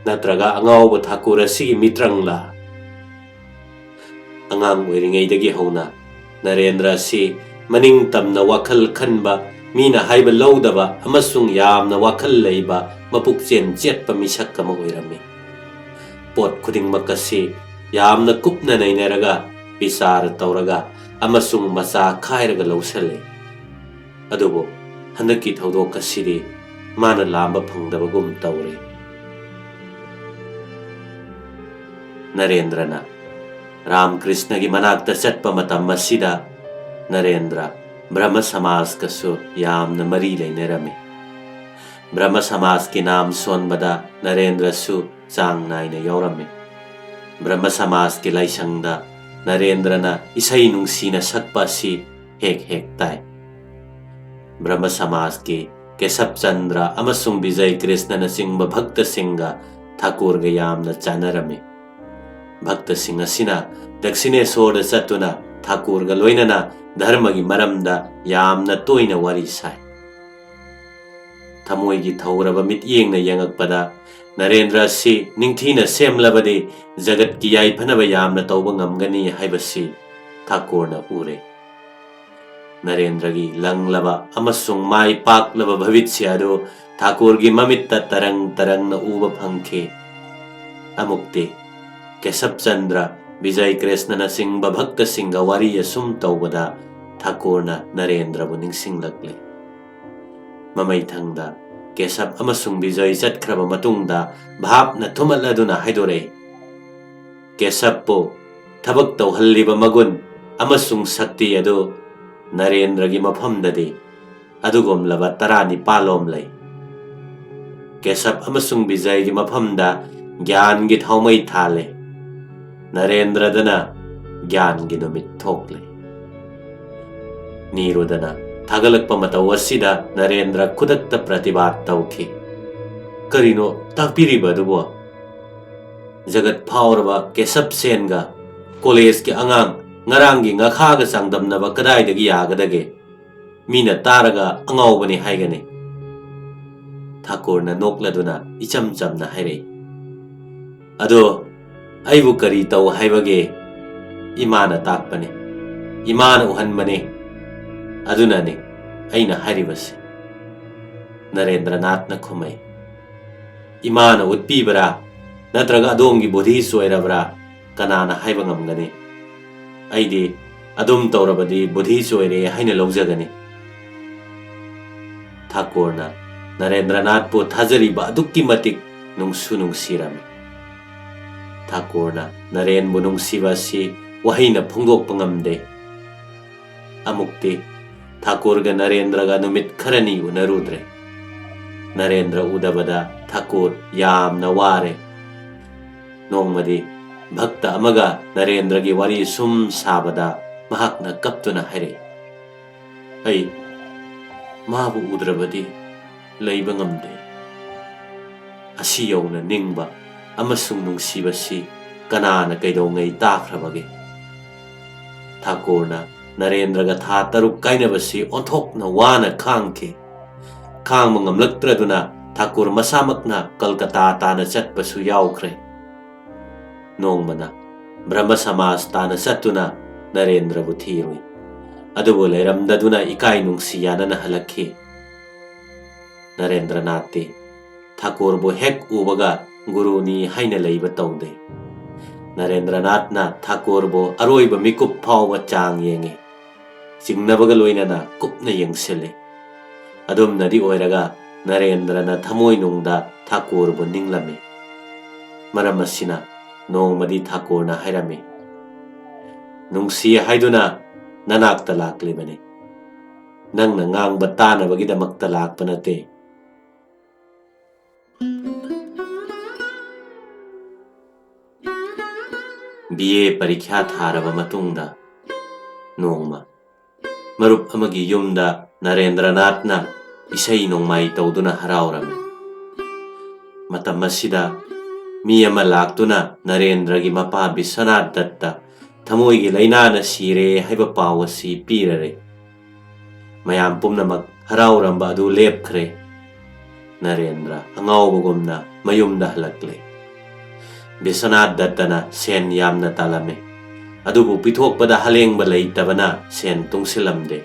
ꯅꯠꯇ꯭ꯔꯒ ꯑꯉꯥꯎꯕ ꯊꯥꯀꯨꯔ ꯑꯁꯤꯒꯤ ꯃꯤꯇ꯭ꯔꯪꯂꯥ? ꯑꯉꯥꯡ ꯑꯣꯏꯔꯤꯉꯩꯗꯒꯤ ꯍꯧꯅ ꯅꯔꯦꯟꯗ꯭ꯔ ꯑꯁꯤ ꯃꯅꯤꯡ ꯇꯝꯅ ꯋꯥꯈꯜ ꯈꯟꯕ, ꯃꯤꯅ ꯍꯥꯏꯕ ꯂꯧꯗꯕ ꯑꯃꯁꯨꯡ ꯌꯥꯝꯅ ꯋꯥꯈꯜ ꯂꯩꯕ, ꯃꯄꯨꯛꯆꯦꯜ ꯆꯦꯠꯄ ꯃꯤꯁꯛ ꯑꯃ ꯑꯣꯏꯔꯝꯃꯤ꯫ ꯄꯣꯠ ꯈꯨꯗꯤꯡꯃꯛ ꯑꯁꯤ ꯌꯥꯝꯅ ꯀꯨꯞꯅ ꯅꯩꯅꯔꯒ, ꯕꯤꯆꯥꯔ ꯇꯧꯔꯒ ꯑꯃꯁꯨꯡ ꯃꯆꯥ ꯈꯥꯏꯔꯒ ꯂꯧꯁꯤꯜꯂꯤ꯫ ꯑꯗꯨꯕꯨ ꯍꯟꯗꯛꯀꯤ ꯊꯧꯗꯣꯛ ꯑꯁꯤꯗꯤ ꯃꯥꯅ ꯂꯥꯝꯕ ꯐꯪꯗꯕꯒꯨꯝ ꯇꯧꯔꯦ꯫ ꯅꯔꯦꯟꯗ꯭ꯔꯅ ꯔꯥꯝꯀ꯭ꯔꯤꯁꯅꯒꯤ ꯃꯅꯥꯛꯇ ꯆꯠꯄ ꯃꯇꯝ ꯑꯁꯤꯗ ꯅꯔꯦꯟꯗ꯭ꯔ ꯕ꯭ꯔꯍꯃ ꯁꯃꯥꯖꯀꯁꯨ ꯌꯥꯝꯅ ꯃꯔꯤ ꯂꯩꯅꯔꯝꯃꯤ꯫ ꯕ꯭ꯔꯍꯃ ꯁꯃꯥꯖꯀꯤ ꯅꯥꯝ ꯁꯣꯟꯕꯗ ꯅꯔꯦꯟꯗ꯭ꯔꯁꯨ ꯆꯥꯡ ꯅꯥꯏꯅ ꯌꯥꯎꯔꯝꯃꯤ꯫ ꯕ꯭ꯔꯍꯃ ꯁꯃꯥꯖꯀꯤ ꯂꯥꯏꯁꯪꯗ ꯅꯔꯦꯟꯗ꯭ꯔꯅ ꯏꯁꯩ ꯅꯨꯡꯁꯤꯅ ꯁꯛꯄ ꯑꯁꯤ ꯍꯦꯛ ꯍꯦꯛ ꯇꯥꯏ꯫ ꯕ꯭ꯔꯍꯃ ꯁꯃꯥꯖꯀꯤ ꯀꯦꯁꯕ ꯆꯟꯗ꯭ꯔ ꯑꯃꯁꯨꯡ ꯕꯤꯖꯌ ꯀ꯭ꯔꯤꯁꯅꯅꯆꯤꯡꯕ ꯚꯛꯇꯁꯤꯡꯒ ꯊꯥꯀꯨꯔꯒ ꯌꯥꯝꯅ ꯆꯥꯟꯅꯔꯝꯃꯤ꯫ ꯚꯛꯇꯁꯤꯡ ꯑꯁꯤꯅ ꯗꯛꯁꯤꯅꯦꯁꯣꯔꯗ ꯆꯠꯇꯨꯅ ꯊꯥꯀꯨꯔꯒ ꯂꯣꯏꯅꯅ ꯙꯔꯃꯒꯤ ꯃꯔꯝꯗ ꯌꯥꯝꯅ ꯇꯣꯏꯅ ꯋꯥꯔꯤ ꯁꯥꯏ꯫ ꯊꯃꯣꯏꯒꯤ ꯊꯧꯔꯕ ꯃꯤꯠꯌꯦꯡꯅ ꯌꯦꯡꯉꯛꯄꯗ ꯅꯔꯦꯟꯗ꯭ꯔ ꯑꯁꯤ ꯅꯤꯡꯊꯤꯅ ꯁꯦꯝꯂꯕꯗꯤ ꯖꯒꯠꯀꯤ ꯌꯥꯏꯐꯅꯕ ꯌꯥꯝꯅ ꯇꯧꯕ ꯉꯝꯒꯅꯤ ꯍꯥꯏꯕꯁꯤ ꯊꯥꯀꯨꯔꯅ ꯎꯔꯦ꯫ ꯅꯔꯦꯟꯗ꯭ꯔꯒꯤ ꯂꯪꯂꯕ ꯑꯃꯁꯨꯡ ꯃꯥꯏ ꯄꯥꯛꯂꯕ ꯚꯕꯤꯠꯁ꯭ꯌ ꯑꯗꯨ ꯊꯥꯀꯨꯔꯒꯤ ꯃꯃꯤꯠꯇ ꯇꯔꯪ ꯇꯔꯪꯅ ꯎꯕ ꯐꯪꯈꯤ꯫ ꯑꯃꯨꯛꯇꯤ ꯀꯦꯁꯕ ꯆꯟꯗ꯭ꯔ, ꯕꯤꯖꯌ ꯀ꯭ꯔꯤꯁꯅꯅꯆꯤꯡꯕ ꯚꯛꯇꯁꯤꯡꯒ ꯋꯥꯔꯤ ꯑꯁꯨꯝ ꯇꯧꯕꯗ ꯊꯥꯀꯨꯔꯅ ꯅꯔꯦꯟꯗ꯭ꯔꯕꯨ ꯅꯤꯡꯁꯤꯡꯂꯛꯂꯦ꯫ ꯃꯃꯩꯊꯪꯗ ꯀꯦꯁꯕ ꯑꯃꯁꯨꯡ ꯕꯤꯖꯌ ꯆꯠꯈ꯭ꯔꯕ ꯃꯇꯨꯡꯗ ꯚꯥꯞꯅ ꯊꯨꯝꯍꯠꯂꯗꯨꯅ ꯍꯥꯏꯗꯣꯔꯛꯏ, ꯀꯦꯁꯕꯄꯨ ꯊꯕꯛ ꯇꯧꯍꯜꯂꯤꯕ ꯃꯒꯨꯟ ꯑꯃꯁꯨꯡ ꯁꯛꯇꯤ ꯑꯗꯨ ꯅꯔꯦꯟꯗ꯭ꯔꯒꯤ ꯃꯐꯝꯗꯗꯤ ꯑꯗꯨꯒꯨꯝꯂꯕ ꯇꯔꯥꯅꯤꯄꯥꯜꯂꯣꯝ ꯂꯩ꯫ ꯀꯦꯁꯕ ꯑꯃꯁꯨꯡ ꯕꯤꯖꯌꯒꯤ ꯃꯐꯝꯗ ꯒ꯭ꯌꯥꯟꯒꯤ ꯊꯥꯎꯃꯩ ꯊꯥꯜꯂꯦ꯫ ꯅꯔꯦꯟꯗ꯭ꯔꯗꯅ ꯒ꯭ꯌꯥꯟꯒꯤ ꯅꯨꯃꯤꯠ ꯊꯣꯛꯂꯦ꯫ ꯅꯤꯔꯨꯗꯅ ꯊꯥꯒꯠꯂꯛꯄ ꯃꯇꯧ ꯑꯁꯤꯗ ꯅꯔꯦꯟꯗ꯭ꯔ ꯈꯨꯗꯛꯇ ꯄ꯭ꯔꯇꯤꯕꯥꯗ ꯇꯧꯈꯤ꯫ "ꯀꯔꯤꯅꯣ ꯇꯥꯛꯄꯤꯔꯤꯕ ꯑꯗꯨꯕꯣ? ꯖꯒꯠ ꯐꯥꯎꯔꯕ ꯀꯦꯁꯕ ꯁꯦꯟꯒ ꯀꯣꯂꯦꯖꯀꯤ ꯑꯉꯥꯡ ꯉꯔꯥꯡꯒꯤ ꯉꯥꯈꯥꯒ ꯆꯥꯡꯗꯝꯅꯕ ꯀꯗꯥꯏꯗꯒꯤ ꯌꯥꯒꯗꯒꯦ? ꯃꯤꯅ ꯇꯥꯔꯒ ꯑꯉꯥꯎꯕꯅꯤ ꯍꯥꯏꯒꯅꯤ꯫" ꯊꯥꯀꯨꯔꯅ ꯅꯣꯛꯂꯗꯨꯅ ꯏꯆꯝ ꯆꯝꯅ ꯍꯥꯏꯔꯛꯏ, "ꯑꯗꯣ ꯑꯩꯕꯨ ꯀꯔꯤ ꯇꯧ ꯍꯥꯏꯕꯒꯦ? ꯏꯃꯥꯅ ꯇꯥꯛꯄꯅꯤ, ꯏꯃꯥꯅ ꯎꯍꯟꯕꯅꯤ꯫ ꯑꯗꯨꯅꯅꯤ ꯑꯩꯅ ꯍꯥꯏꯔꯤꯕꯁꯤ?" ꯅꯔꯦꯟꯗ꯭ꯔꯅꯥꯊꯅ ꯈꯨꯝꯃꯩ, "ꯏꯃꯥꯅ ꯎꯠꯄꯤꯕ꯭ꯔꯥ, ꯅꯠꯇ꯭ꯔꯒ ꯑꯗꯣꯝꯒꯤ ꯕꯨꯙꯤ ꯆꯣꯏꯔꯕ꯭ꯔꯥ, ꯀꯅꯥꯅ ꯍꯥꯏꯕ ꯉꯝꯒꯅꯤ? ꯑꯩꯗꯤ ꯑꯗꯨꯝ ꯇꯧꯔꯕꯗꯤ ꯕꯨꯙꯤ ꯆꯣꯏꯔꯦ ꯍꯥꯏꯅ ꯂꯧꯖꯒꯅꯤ꯫" ꯊꯥꯀꯨꯔꯅ ꯅꯔꯦꯟꯗ꯭ꯔꯅꯥꯊꯄꯨ ꯊꯥꯖꯔꯤꯕ ꯑꯗꯨꯛꯀꯤ ꯃꯇꯤꯛ ꯅꯨꯡꯁꯨ ꯅꯨꯡꯁꯤꯔꯝꯃꯤ꯫ ꯊꯥꯀꯨꯔꯅ ꯅꯔꯦꯟꯕꯨ ꯅꯨꯡꯁꯤꯕ ꯑꯁꯤ ꯋꯥꯍꯩꯅ ꯐꯣꯡꯗꯣꯛꯄ ꯉꯝꯗꯦ꯫ ꯑꯃꯨꯛꯇꯤ ꯊꯥꯀꯨꯔꯒ ꯅꯔꯦꯟꯗ꯭ꯔꯒ ꯅꯨꯃꯤꯠ ꯈꯔꯅꯤ ꯎꯅꯔꯨꯗ꯭ꯔꯦ꯫ ꯅꯔꯦꯟꯗ꯭ꯔ ꯎꯗꯕꯗ ꯊꯥꯀꯨꯔ ꯌꯥꯝꯅ ꯋꯥꯔꯦ꯫ ꯅꯣꯡꯃꯗꯤ ꯚꯛꯇ ꯑꯃꯒ ꯅꯔꯦꯟꯗ꯭ꯔꯒꯤ ꯋꯥꯔꯤ ꯁꯨꯝ ꯁꯥꯕꯗ ꯃꯍꯥꯛꯅ ꯀꯞꯇꯨꯅ ꯍꯥꯏꯔꯛꯏ, "ꯑꯩ ꯃꯥꯕꯨ ꯎꯗ꯭ꯔꯕꯗꯤ ꯂꯩꯕ ꯉꯝꯗꯦ꯫ ꯑꯁꯤ ꯌꯧꯅ ꯅꯤꯡꯕ ꯑꯃꯁꯨꯡ ꯅꯨꯡꯁꯤꯕꯁꯤ ꯀꯅꯥꯅ ꯀꯩꯗꯧꯉꯩ ꯇꯥꯈ꯭ꯔꯕꯒꯦ?" ꯊꯥꯀꯨꯔꯅ ꯅꯔꯦꯟꯗ꯭ꯔꯒ ꯊꯥ ꯇꯔꯨꯛ ꯀꯥꯏꯅꯕꯁꯤ ꯑꯣꯟꯊꯣꯛꯅ ꯋꯥꯅ ꯈꯥꯡꯈꯤ꯫ ꯈꯥꯡꯕ ꯉꯝꯂꯛꯇ꯭ꯔꯗꯨꯅ ꯊꯥꯀꯨꯔ ꯃꯁꯥꯃꯛꯅ ꯀꯜꯀꯇꯥ ꯇꯥꯅ ꯆꯠꯄꯁꯨ ꯌꯥꯎꯈ꯭ꯔꯦ꯫ ꯅꯣꯡꯃꯅ ꯕ꯭ꯔꯍꯃ ꯁꯃꯥꯖ ꯇꯥꯅ ꯆꯠꯇꯨꯅ ꯅꯔꯦꯟꯗ꯭ꯔꯕꯨ ꯊꯤꯔꯨꯏ꯫ ꯑꯗꯨꯕꯨ ꯂꯩꯔꯝꯗꯗꯨꯅ ꯏꯀꯥꯏ ꯅꯨꯡꯁꯤ ꯌꯥꯅꯅ ꯍꯜꯂꯛꯈꯤ꯫ ꯅꯔꯦꯟꯗ꯭ꯔꯅꯥꯊꯇꯤ ꯊꯥꯀꯨꯔꯕꯨ ꯍꯦꯛ ꯎꯕꯒ ꯒꯨꯔꯨꯅꯤ ꯍꯥꯏꯅ ꯂꯩꯕ ꯇꯧꯗꯦ꯫ ꯅꯔꯦꯟꯗ꯭ꯔꯅꯥꯊꯅ ꯊꯥꯀꯨꯔꯕꯨ ꯑꯔꯣꯏꯕ ꯃꯤꯀꯨꯞ ꯐꯥꯎꯕ ꯆꯥꯡ ꯌꯦꯡꯉꯤ꯫ ꯆꯤꯡꯅꯕꯒ ꯂꯣꯏꯅꯅ ꯀꯨꯞꯅ ꯌꯦꯡꯁꯤꯜꯂꯤ꯫ ꯑꯗꯨꯝꯅꯗꯤ ꯑꯣꯏꯔꯒ ꯅꯔꯦꯟꯗ꯭ꯔꯅ ꯊꯃꯣꯏꯅꯨꯡꯗ ꯊꯥꯀꯨꯔꯕꯨ ꯅꯤꯡꯂꯝꯃꯤ꯫ ꯃꯔꯝ ꯑꯁꯤꯅ ꯅꯣꯡꯃꯗꯤ ꯊꯥꯀꯨꯔꯅ ꯍꯥꯏꯔꯝꯃꯤ, "ꯅꯨꯡꯁꯤ ꯍꯥꯏꯗꯨꯅ ꯅꯅꯥꯛꯇ ꯂꯥꯛꯂꯤꯕꯅꯤ꯫ ꯅꯪꯅ ꯉꯥꯡꯕ ꯇꯥꯅꯕꯒꯤꯗꯃꯛꯇ ꯂꯥꯛꯄ ꯅꯠꯇꯦ꯫" ꯕꯤ ꯑꯦ ꯄꯔꯤꯈ꯭ꯌꯥ ꯊꯥꯔꯕ ꯃꯇꯨꯡꯗ ꯅꯣꯡꯃ ꯃꯔꯨꯞ ꯑꯃꯒꯤ ꯌꯨꯝꯗ ꯅꯔꯦꯟꯗ꯭ꯔꯅꯥꯊꯅ ꯏꯁꯩ ꯅꯣꯡꯃꯥꯏ ꯇꯧꯗꯨꯅ ꯍꯔꯥꯎꯔꯝꯃꯤ꯫ ꯃꯇꯝ ꯑꯁꯤꯗ ꯃꯤ ꯑꯃ ꯂꯥꯛꯇꯨꯅ ꯅꯔꯦꯟꯗ꯭ꯔꯒꯤ ꯃꯄꯥ ꯕꯤꯁ꯭ꯋꯅꯥꯊ ꯗꯠꯇ ꯊꯃꯣꯏꯒꯤ ꯂꯥꯏꯅꯥꯅ ꯁꯤꯔꯦ ꯍꯥꯏꯕ ꯄꯥꯎ ꯑꯁꯤ ꯄꯤꯔꯔꯦ꯫ ꯃꯌꯥꯝ ꯄꯨꯝꯅꯃꯛ ꯍꯔꯥꯎꯔꯝꯕ ꯑꯗꯨ ꯂꯦꯞꯈ꯭ꯔꯦ꯫ ꯅꯔꯦꯟꯗ꯭ꯔ ꯑꯉꯥꯎꯕꯒꯨꯝꯅ ꯃꯌꯨꯝꯗ ꯍꯜꯂꯛꯂꯦ꯫ ꯕꯤꯁ꯭ꯋꯅꯥꯊ ꯗꯠꯇꯅ ꯁꯦꯟ ꯌꯥꯝꯅ ꯇꯥꯜꯂꯝꯃꯤ, ꯑꯗꯨꯕꯨ ꯄꯤꯊꯣꯛꯄꯗ ꯍꯂꯦꯡꯕ ꯂꯩꯇꯕꯅ ꯁꯦꯟ ꯇꯨꯡꯁꯤꯜꯂꯝꯗꯦ꯫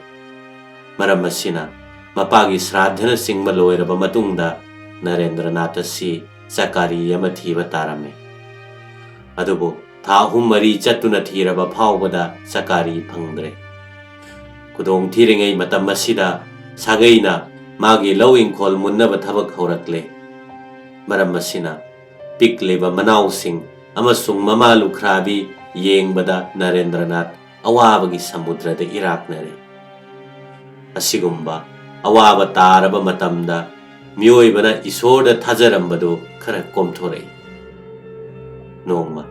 ꯃꯔꯝ ꯑꯁꯤꯅ, ꯃꯄꯥꯒꯤ ꯁ꯭ꯔꯥꯗꯙꯅꯆꯤꯡꯕ ꯂꯣꯏꯔꯕ ꯃꯇꯨꯡꯗ ꯅꯔꯦꯟꯗ꯭ꯔꯅꯥꯊ ꯑꯁꯤ ꯆꯀꯥꯔꯤ ꯑꯃ ꯊꯤꯕ ꯇꯥꯔꯝꯃꯤ꯫ ꯑꯗꯨꯕꯨ ꯊꯥ ꯑꯍꯨꯝ ꯃꯔꯤ ꯆꯠꯇꯨꯅ ꯊꯤꯔꯕ ꯐꯥꯎꯕꯗ ꯆꯀꯥꯔꯤ ꯐꯪꯗ꯭ꯔꯦ꯫ ꯈꯨꯗꯣꯡ ꯊꯤꯔꯤꯉꯩ ꯃꯇꯝ ꯑꯁꯤꯗ ꯁꯥꯒꯩꯅ ꯃꯥꯒꯤ ꯂꯧ ꯏꯪꯈꯣꯜ ꯃꯨꯟꯅꯕ ꯊꯕꯛ ꯍꯧꯔꯛꯂꯦ꯫ ꯃꯔꯝ ꯑꯁꯤꯅ, ꯄꯤꯛꯂꯤꯕ ꯃꯅꯥꯎꯁꯤꯡ ꯑꯃꯁꯨꯡ ꯃꯃꯥ ꯂꯨꯈ꯭ꯔꯥꯕꯤ ꯌꯦꯡꯕꯗ ꯅꯔꯦꯟꯗ꯭ꯔꯅꯥꯊ ꯑꯋꯥꯕꯒꯤ ꯁꯃꯨꯗ꯭ꯔꯗ ꯏꯔꯥꯛꯅꯔꯦ꯫ ꯑꯁꯤꯒꯨꯝꯕ ꯑꯋꯥꯕ ꯇꯥꯔꯕ ꯃꯇꯝꯗ ꯃꯤꯑꯣꯏꯕꯅ ꯏꯁꯣꯔꯗ ꯊꯥꯖꯔꯝꯕꯗꯨ ꯈꯔ ꯀꯣꯝꯊꯣꯔꯛꯏ꯫ ꯅꯣꯡꯃ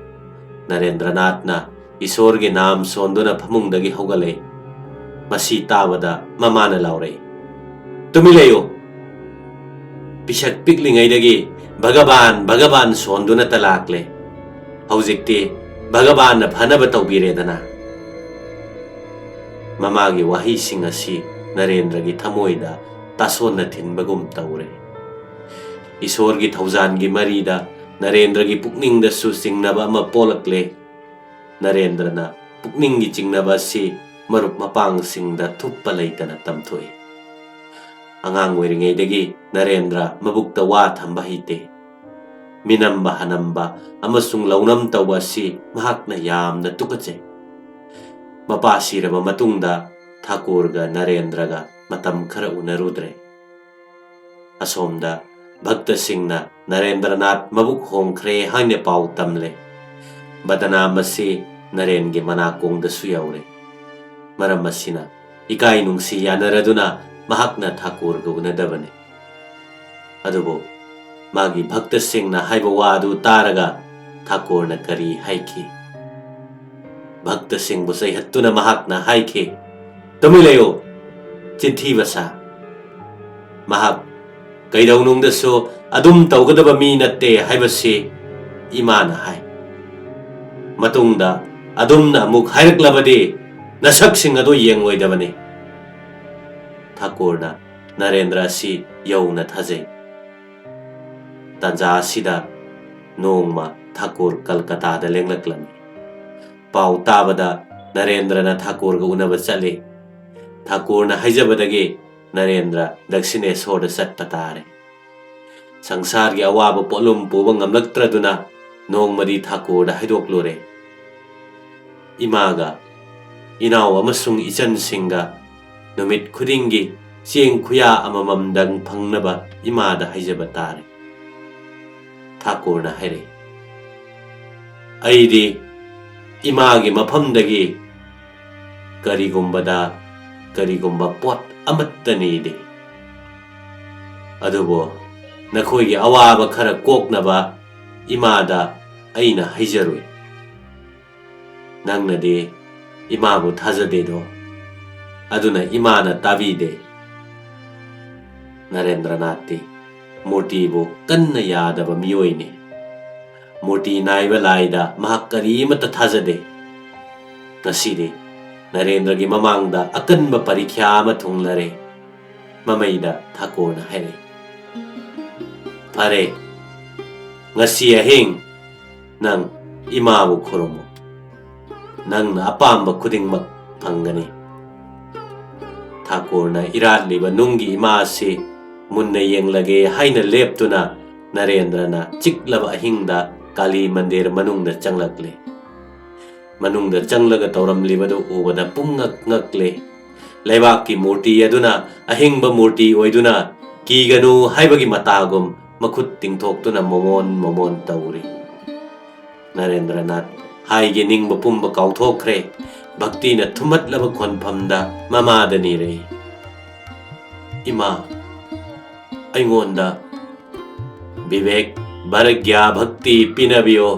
ꯅꯔꯦꯟꯗ꯭ꯔꯅꯥꯊꯅ ꯏꯁꯣꯔꯒꯤ ꯅꯥꯝ ꯁꯣꯟꯗꯨꯅ ꯐꯃꯨꯡꯗꯒꯤ ꯍꯧꯒꯠꯂꯛꯏ꯫ ꯃꯁꯤ ꯇꯥꯕꯗ ꯃꯃꯥꯅ ꯂꯥꯎꯔꯛꯏ, "ꯇꯨꯃꯤꯟ ꯂꯩꯌꯨ! ꯄꯤꯁꯛ ꯄꯤꯛꯂꯤꯉꯩꯗꯒꯤ ꯚꯒꯕꯥꯟ, ꯚꯒꯕꯥꯟ ꯁꯣꯟꯗꯨꯅꯇ ꯂꯥꯛꯂꯦ꯫ ꯍꯧꯖꯤꯛꯇꯤ ꯚꯒꯕꯥꯟꯅ ꯐꯅꯕ ꯇꯧꯕꯤꯔꯦꯗꯅ꯫" ꯃꯃꯥꯒꯤ ꯋꯥꯍꯩꯁꯤꯡ ꯑꯁꯤ ꯅꯔꯦꯟꯗ꯭ꯔꯒꯤ ꯊꯃꯣꯏꯗ ꯇꯥꯁꯣꯟꯅ ꯊꯤꯟꯕꯒꯨꯝ ꯇꯧꯔꯦ꯫ ꯏꯁꯣꯔꯒꯤ ꯊꯧꯖꯥꯟꯒꯤ ꯃꯔꯤꯗ ꯅꯔꯦꯟꯗ꯭ꯔꯒꯤ ꯄꯨꯛꯅꯤꯡꯗꯁꯨ ꯆꯤꯡꯅꯕ ꯑꯃ ꯄꯣꯛꯂꯛꯂꯦ꯫ ꯅꯔꯦꯟꯗ꯭ꯔꯅ ꯄꯨꯛꯅꯤꯡꯒꯤ ꯆꯤꯡꯅꯕ ꯑꯁꯤ ꯃꯔꯨꯞ ꯃꯄꯥꯡꯁꯤꯡꯗ ꯊꯨꯞꯄ ꯂꯩꯇꯅ ꯇꯝꯊꯣꯛꯏ꯫ ꯑꯉꯥꯡ ꯑꯣꯏꯔꯤꯉꯩꯗꯒꯤ ꯅꯔꯦꯟꯗ꯭ꯔ ꯃꯕꯨꯛꯇ ꯋꯥ ꯊꯝꯕ ꯍꯩꯇꯦ꯫ ꯃꯤꯅꯝꯕ ꯍꯅꯝꯕ ꯑꯃꯁꯨꯡ ꯂꯧꯅꯝ ꯇꯧꯕ ꯑꯁꯤ ꯃꯍꯥꯛꯅ ꯌꯥꯝꯅ ꯇꯨꯀꯠꯆꯩ꯫ ꯃꯄꯥ ꯁꯤꯔꯕ ꯃꯇꯨꯡꯗ ꯊꯥꯀꯨꯔꯒ ꯅꯔꯦꯟꯗ꯭ꯔꯒ ꯃꯇꯝ ꯈꯔ ꯎꯅꯔꯨꯗ꯭ꯔꯦ꯫ ꯑꯁꯣꯝꯗ ꯚꯛꯇꯁꯤꯡꯅ ꯅꯔꯦꯟꯗ꯭ꯔꯅꯥꯊ ꯃꯕꯨꯛ ꯍꯣꯡꯈ꯭ꯔꯦ ꯍꯥꯏꯅ ꯄꯥꯎ ꯇꯝꯂꯦ꯫ ꯕꯗꯅꯥꯝ ꯑꯁꯤ ꯅꯔꯦꯟꯒꯤ ꯃꯅꯥꯀꯣꯡꯗꯁꯨ ꯌꯧꯔꯦ꯫ ꯃꯔꯝ ꯑꯁꯤꯅ, ꯏꯀꯥꯏ ꯅꯨꯡꯁꯤ ꯌꯥꯅꯔꯗꯨꯅ ꯃꯍꯥꯛꯅ ꯊꯥꯀꯨꯔꯒ ꯎꯅꯗꯕꯅꯤ꯫ ꯑꯗꯨꯕꯨ ꯃꯥꯒꯤ ꯚꯛꯇꯁꯤꯡꯅ ꯍꯥꯏꯕ ꯋꯥ ꯑꯗꯨ ꯇꯥꯔꯒ ꯊꯥꯀꯨꯔꯅ ꯀꯔꯤ ꯍꯥꯏꯈꯤ? ꯚꯛꯇꯁꯤꯡꯕꯨ ꯆꯩꯍꯠꯇꯨꯅ ꯃꯍꯥꯛꯅ ꯍꯥꯏꯈꯤ, "ꯇꯨꯃꯤꯟ ꯂꯩꯌꯨ, ꯆꯤꯟꯊꯤꯕ ꯁꯥ꯫ ꯃꯍꯥꯛ ꯀꯩꯗꯧꯅꯨꯡꯗꯁꯨ ꯑꯗꯨꯝ ꯇꯧꯒꯗꯕ ꯃꯤ ꯅꯠꯇꯦ ꯍꯥꯏꯕꯁꯤ ꯏꯃꯥꯅ ꯍꯥꯏ꯫ ꯃꯇꯨꯡꯗ ꯑꯗꯨꯝꯅ ꯑꯃꯨꯛ ꯍꯥꯏꯔꯛꯂꯕꯗꯤ ꯅꯁꯛꯁꯤꯡ ꯑꯗꯨ ꯌꯦꯡꯂꯣꯏꯗꯕꯅꯤ꯫" ꯊꯥꯀꯨꯔꯅ ꯅꯔꯦꯟꯗ꯭ꯔ ꯑꯁꯤ ꯌꯧꯅ ꯊꯥꯖꯩ꯫ ꯇꯥꯟꯖꯥ ꯑꯁꯤꯗ ꯅꯣꯡꯃ ꯊꯥꯀꯨꯔ ꯀꯜꯀꯇꯥꯗ ꯂꯦꯡꯂꯛꯂꯝꯃꯤ꯫ ꯄꯥꯎ ꯇꯥꯕꯗ ꯅꯔꯦꯟꯗ꯭ꯔꯅ ꯊꯥꯀꯨꯔꯒ ꯎꯅꯕ ꯆꯠꯂꯤ꯫ ꯊꯥꯀꯨꯔꯅ ꯍꯥꯏꯖꯕꯗꯒꯤ ꯅꯔꯦꯟꯗ꯭ꯔ ꯗꯛꯁꯤꯅꯦꯁꯣꯔꯗ ꯆꯠꯄ ꯇꯥꯔꯦ꯫ ꯁꯪꯁꯥꯔꯒꯤ ꯑꯋꯥꯕ ꯄꯣꯠꯂꯨꯝ ꯄꯨꯕ ꯉꯝꯂꯛꯇ꯭ꯔꯗꯨꯅ ꯅꯣꯡꯃꯗꯤ ꯊꯥꯀꯨꯔꯗ ꯍꯥꯏꯗꯣꯛꯂꯨꯔꯦ꯫ ꯏꯃꯥꯒ, ꯏꯅꯥꯎ ꯑꯃꯁꯨꯡ ꯏꯆꯟꯁꯤꯡꯒ ꯅꯨꯃꯤꯠ ꯈꯨꯗꯤꯡꯒꯤ ꯆꯦꯡ ꯈꯨꯌꯥ ꯑꯃꯃꯝꯗꯪ ꯐꯪꯅꯕ ꯏꯃꯥꯗ ꯍꯥꯏꯖꯕ ꯇꯥꯔꯦ꯫ ꯊꯥꯀꯨꯔꯅ ꯍꯥꯏꯔꯛꯏ, "ꯑꯩꯗꯤ ꯏꯃꯥꯒꯤ ꯃꯐꯝꯗꯒꯤ ꯀꯔꯤꯒꯨꯝꯕꯗ ꯀꯔꯤꯒꯨꯝꯕ ꯄꯣꯠ ꯑꯃꯠꯇ ꯅꯤꯗꯦ꯫ ꯑꯗꯨꯕꯨ ꯅꯈꯣꯏꯒꯤ ꯑꯋꯥꯕ ꯈꯔ ꯀꯣꯛꯅꯕ ꯏꯃꯥꯗ ꯑꯩꯅ ꯍꯥꯏꯖꯔꯨꯏ꯫ ꯅꯪꯅꯗꯤ ꯏꯃꯥꯕꯨ ꯊꯥꯖꯗꯦꯗꯣ, ꯑꯗꯨꯅ ꯏꯃꯥꯅ ꯇꯥꯕꯤꯗꯦ꯫" ꯅꯔꯦꯟꯗ꯭ꯔꯅꯥꯊꯇꯤ ꯃꯨꯔꯇꯤꯕꯨ ꯀꯟꯅ ꯌꯥꯗꯕ ꯃꯤꯑꯣꯏꯅꯤ꯫ ꯃꯨꯔꯇꯤ ꯅꯥꯏꯕ ꯂꯥꯏꯗ ꯃꯍꯥꯛ ꯀꯔꯤꯃꯠꯇ ꯊꯥꯖꯗꯦ꯫ ꯉꯁꯤꯗꯤ ꯅꯔꯦꯟꯗ꯭ꯔꯒꯤ ꯃꯃꯥꯡꯗ ꯑꯀꯟꯕ ꯄꯔꯤꯈ꯭ꯌꯥ ꯑꯃ ꯊꯨꯡꯂꯔꯦ꯫ ꯃꯃꯩꯗ ꯊꯥꯀꯨꯔꯅ ꯍꯥꯏꯔꯛꯏ, "ꯐꯔꯦ, ꯉꯁꯤ ꯑꯍꯤꯡ ꯅꯪ ꯏꯃꯥꯕꯨ ꯈꯨꯔꯨꯝꯃꯨ꯫ ꯅꯪꯅ ꯑꯄꯥꯝꯕ ꯈꯨꯗꯤꯡꯃꯛ ꯐꯪꯒꯅꯤ꯫" ꯊꯥꯀꯨꯔꯅ ꯏꯔꯥꯠꯂꯤꯕ ꯅꯨꯡꯒꯤ ꯏꯃꯥ ꯑꯁꯤ ꯃꯨꯟꯅ ꯌꯦꯡꯂꯒꯦ ꯍꯥꯏꯅ ꯂꯦꯞꯇꯨꯅ ꯅꯔꯦꯟꯗ꯭ꯔꯅ ꯆꯤꯛꯂꯕ ꯑꯍꯤꯡꯗ ꯀꯥꯂꯤ ꯃꯟꯗꯤꯔ ꯃꯅꯨꯡꯗ ꯆꯪꯂꯛꯂꯦ꯫ ꯃꯅꯨꯡꯗ ꯆꯪꯂꯒ ꯇꯧꯔꯝꯂꯤꯕꯗꯨ ꯎꯕꯗ ꯄꯨꯡꯉꯛ ꯉꯛꯂꯦ꯫ ꯂꯩꯕꯥꯛꯀꯤ ꯃꯨꯔꯇꯤ ꯑꯗꯨꯅ ꯑꯍꯤꯡꯕ ꯃꯨꯔꯇꯤ ꯑꯣꯏꯗꯨꯅ ꯀꯤꯒꯅꯨ ꯍꯥꯏꯕꯒꯤ ꯃꯇꯥꯒꯨꯝ ꯃꯈꯨꯠ ꯇꯤꯡꯊꯣꯛꯇꯨꯅ ꯃꯣꯃꯣꯟ ꯃꯣꯃꯣꯟ ꯇꯧꯔꯤ꯫ ꯅꯔꯦꯟꯗ꯭ꯔꯅꯥꯊ ꯍꯥꯏꯒꯦ ꯅꯤꯡꯕ ꯄꯨꯝꯕ ꯀꯥꯎꯊꯣꯛꯈ꯭ꯔꯦ꯫ ꯚꯛꯇꯤꯅ ꯊꯨꯝꯍꯠꯂꯕ ꯈꯣꯟꯐꯝꯗ ꯃꯃꯥꯗ ꯅꯤꯔꯛꯏ, "ꯏꯃꯥ, ꯑꯩꯉꯣꯟꯗ ꯕꯤꯕꯦꯛ, ꯚꯔꯒ꯭ꯌꯥ, ꯚꯛꯇꯤ ꯄꯤꯅꯕꯤꯌꯣ꯫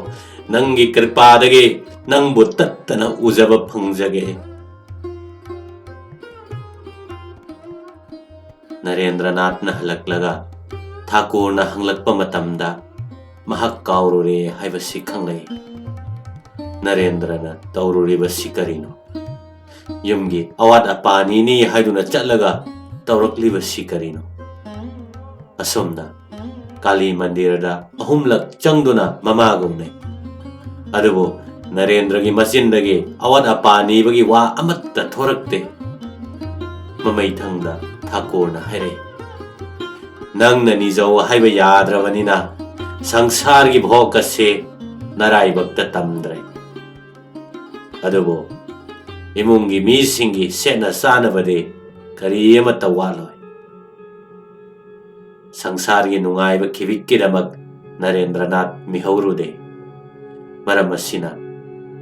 ꯅꯪꯒꯤ ꯀ꯭ꯔꯤꯄꯥꯗꯒꯤ ꯅꯪꯕꯨ ꯇꯠꯇꯅ ꯎꯖꯕ ꯐꯪꯖꯒꯦ꯫" ꯅꯔꯦꯟꯗ꯭ꯔꯅꯥꯊꯅ ꯍꯜꯂꯛꯂꯒ ꯊꯥꯀꯨꯔꯅ ꯍꯪꯂꯛꯄ ꯃꯇꯝꯗ ꯃꯍꯥꯛ ꯀꯥꯎꯔꯨꯔꯦ ꯍꯥꯏꯕꯁꯤ ꯈꯪꯂꯛꯏ꯫ ꯅꯔꯦꯟꯗ꯭ꯔꯅ ꯇꯧꯔꯨꯔꯤꯕꯁꯤ ꯀꯔꯤꯅꯣ? ꯌꯨꯝꯒꯤ ꯑꯋꯥꯠ ꯑꯄꯥꯅꯤꯅꯤ ꯍꯥꯏꯗꯨꯅ ꯆꯠꯂꯒ ꯇꯧꯔꯛꯂꯤꯕꯁꯤ ꯀꯔꯤꯅꯣ? ꯑꯁꯨꯝꯅ ꯀꯥꯂꯤ ꯃꯟꯗꯤꯔꯗ ꯑꯍꯨꯝꯂꯛ ꯆꯪꯗꯨꯅ ꯃꯃꯥꯒ ꯎꯅꯩ꯫ ꯑꯗꯨꯕꯨ ꯅꯔꯦꯟꯗ꯭ꯔꯒꯤ ꯃꯆꯤꯟꯗꯒꯤ ꯑꯋꯥꯠ ꯑꯄꯥ ꯅꯤꯕꯒꯤ ꯋꯥ ꯑꯃꯠꯇ ꯊꯣꯔꯛꯇꯦ꯫ ꯃꯃꯩꯊꯪꯗ ꯊꯥꯀꯨꯔꯅ ꯍꯥꯏꯔꯛꯏ, "ꯅꯪꯅ ꯅꯤꯖꯧ ꯍꯥꯏꯕ ꯌꯥꯗ꯭ꯔꯕꯅꯤꯅ ꯁꯪꯁꯥꯔꯒꯤ ꯚꯣꯛ ꯑꯁꯤ ꯅꯔꯥꯏꯕꯛꯇ ꯇꯝꯗ꯭ꯔꯦ꯫ ꯑꯗꯨꯕꯨ ꯏꯃꯨꯡꯒꯤ ꯃꯤꯁꯤꯡꯒꯤ ꯁꯦꯠꯅ ꯆꯥꯅꯕꯗꯤ ꯀꯔꯤ ꯑꯃꯠꯇ ꯋꯥꯠꯂꯣꯏ꯫" ꯁꯪꯁꯥꯔꯒꯤ ꯅꯨꯡꯉꯥꯏꯕ ꯈꯤꯕꯤꯛꯀꯤꯗꯃꯛ ꯅꯔꯦꯟꯗ꯭ꯔꯅꯥꯊ ꯃꯤꯍꯧꯔꯨꯗꯦ꯫ ꯃꯔꯝ ꯑꯁꯤꯅ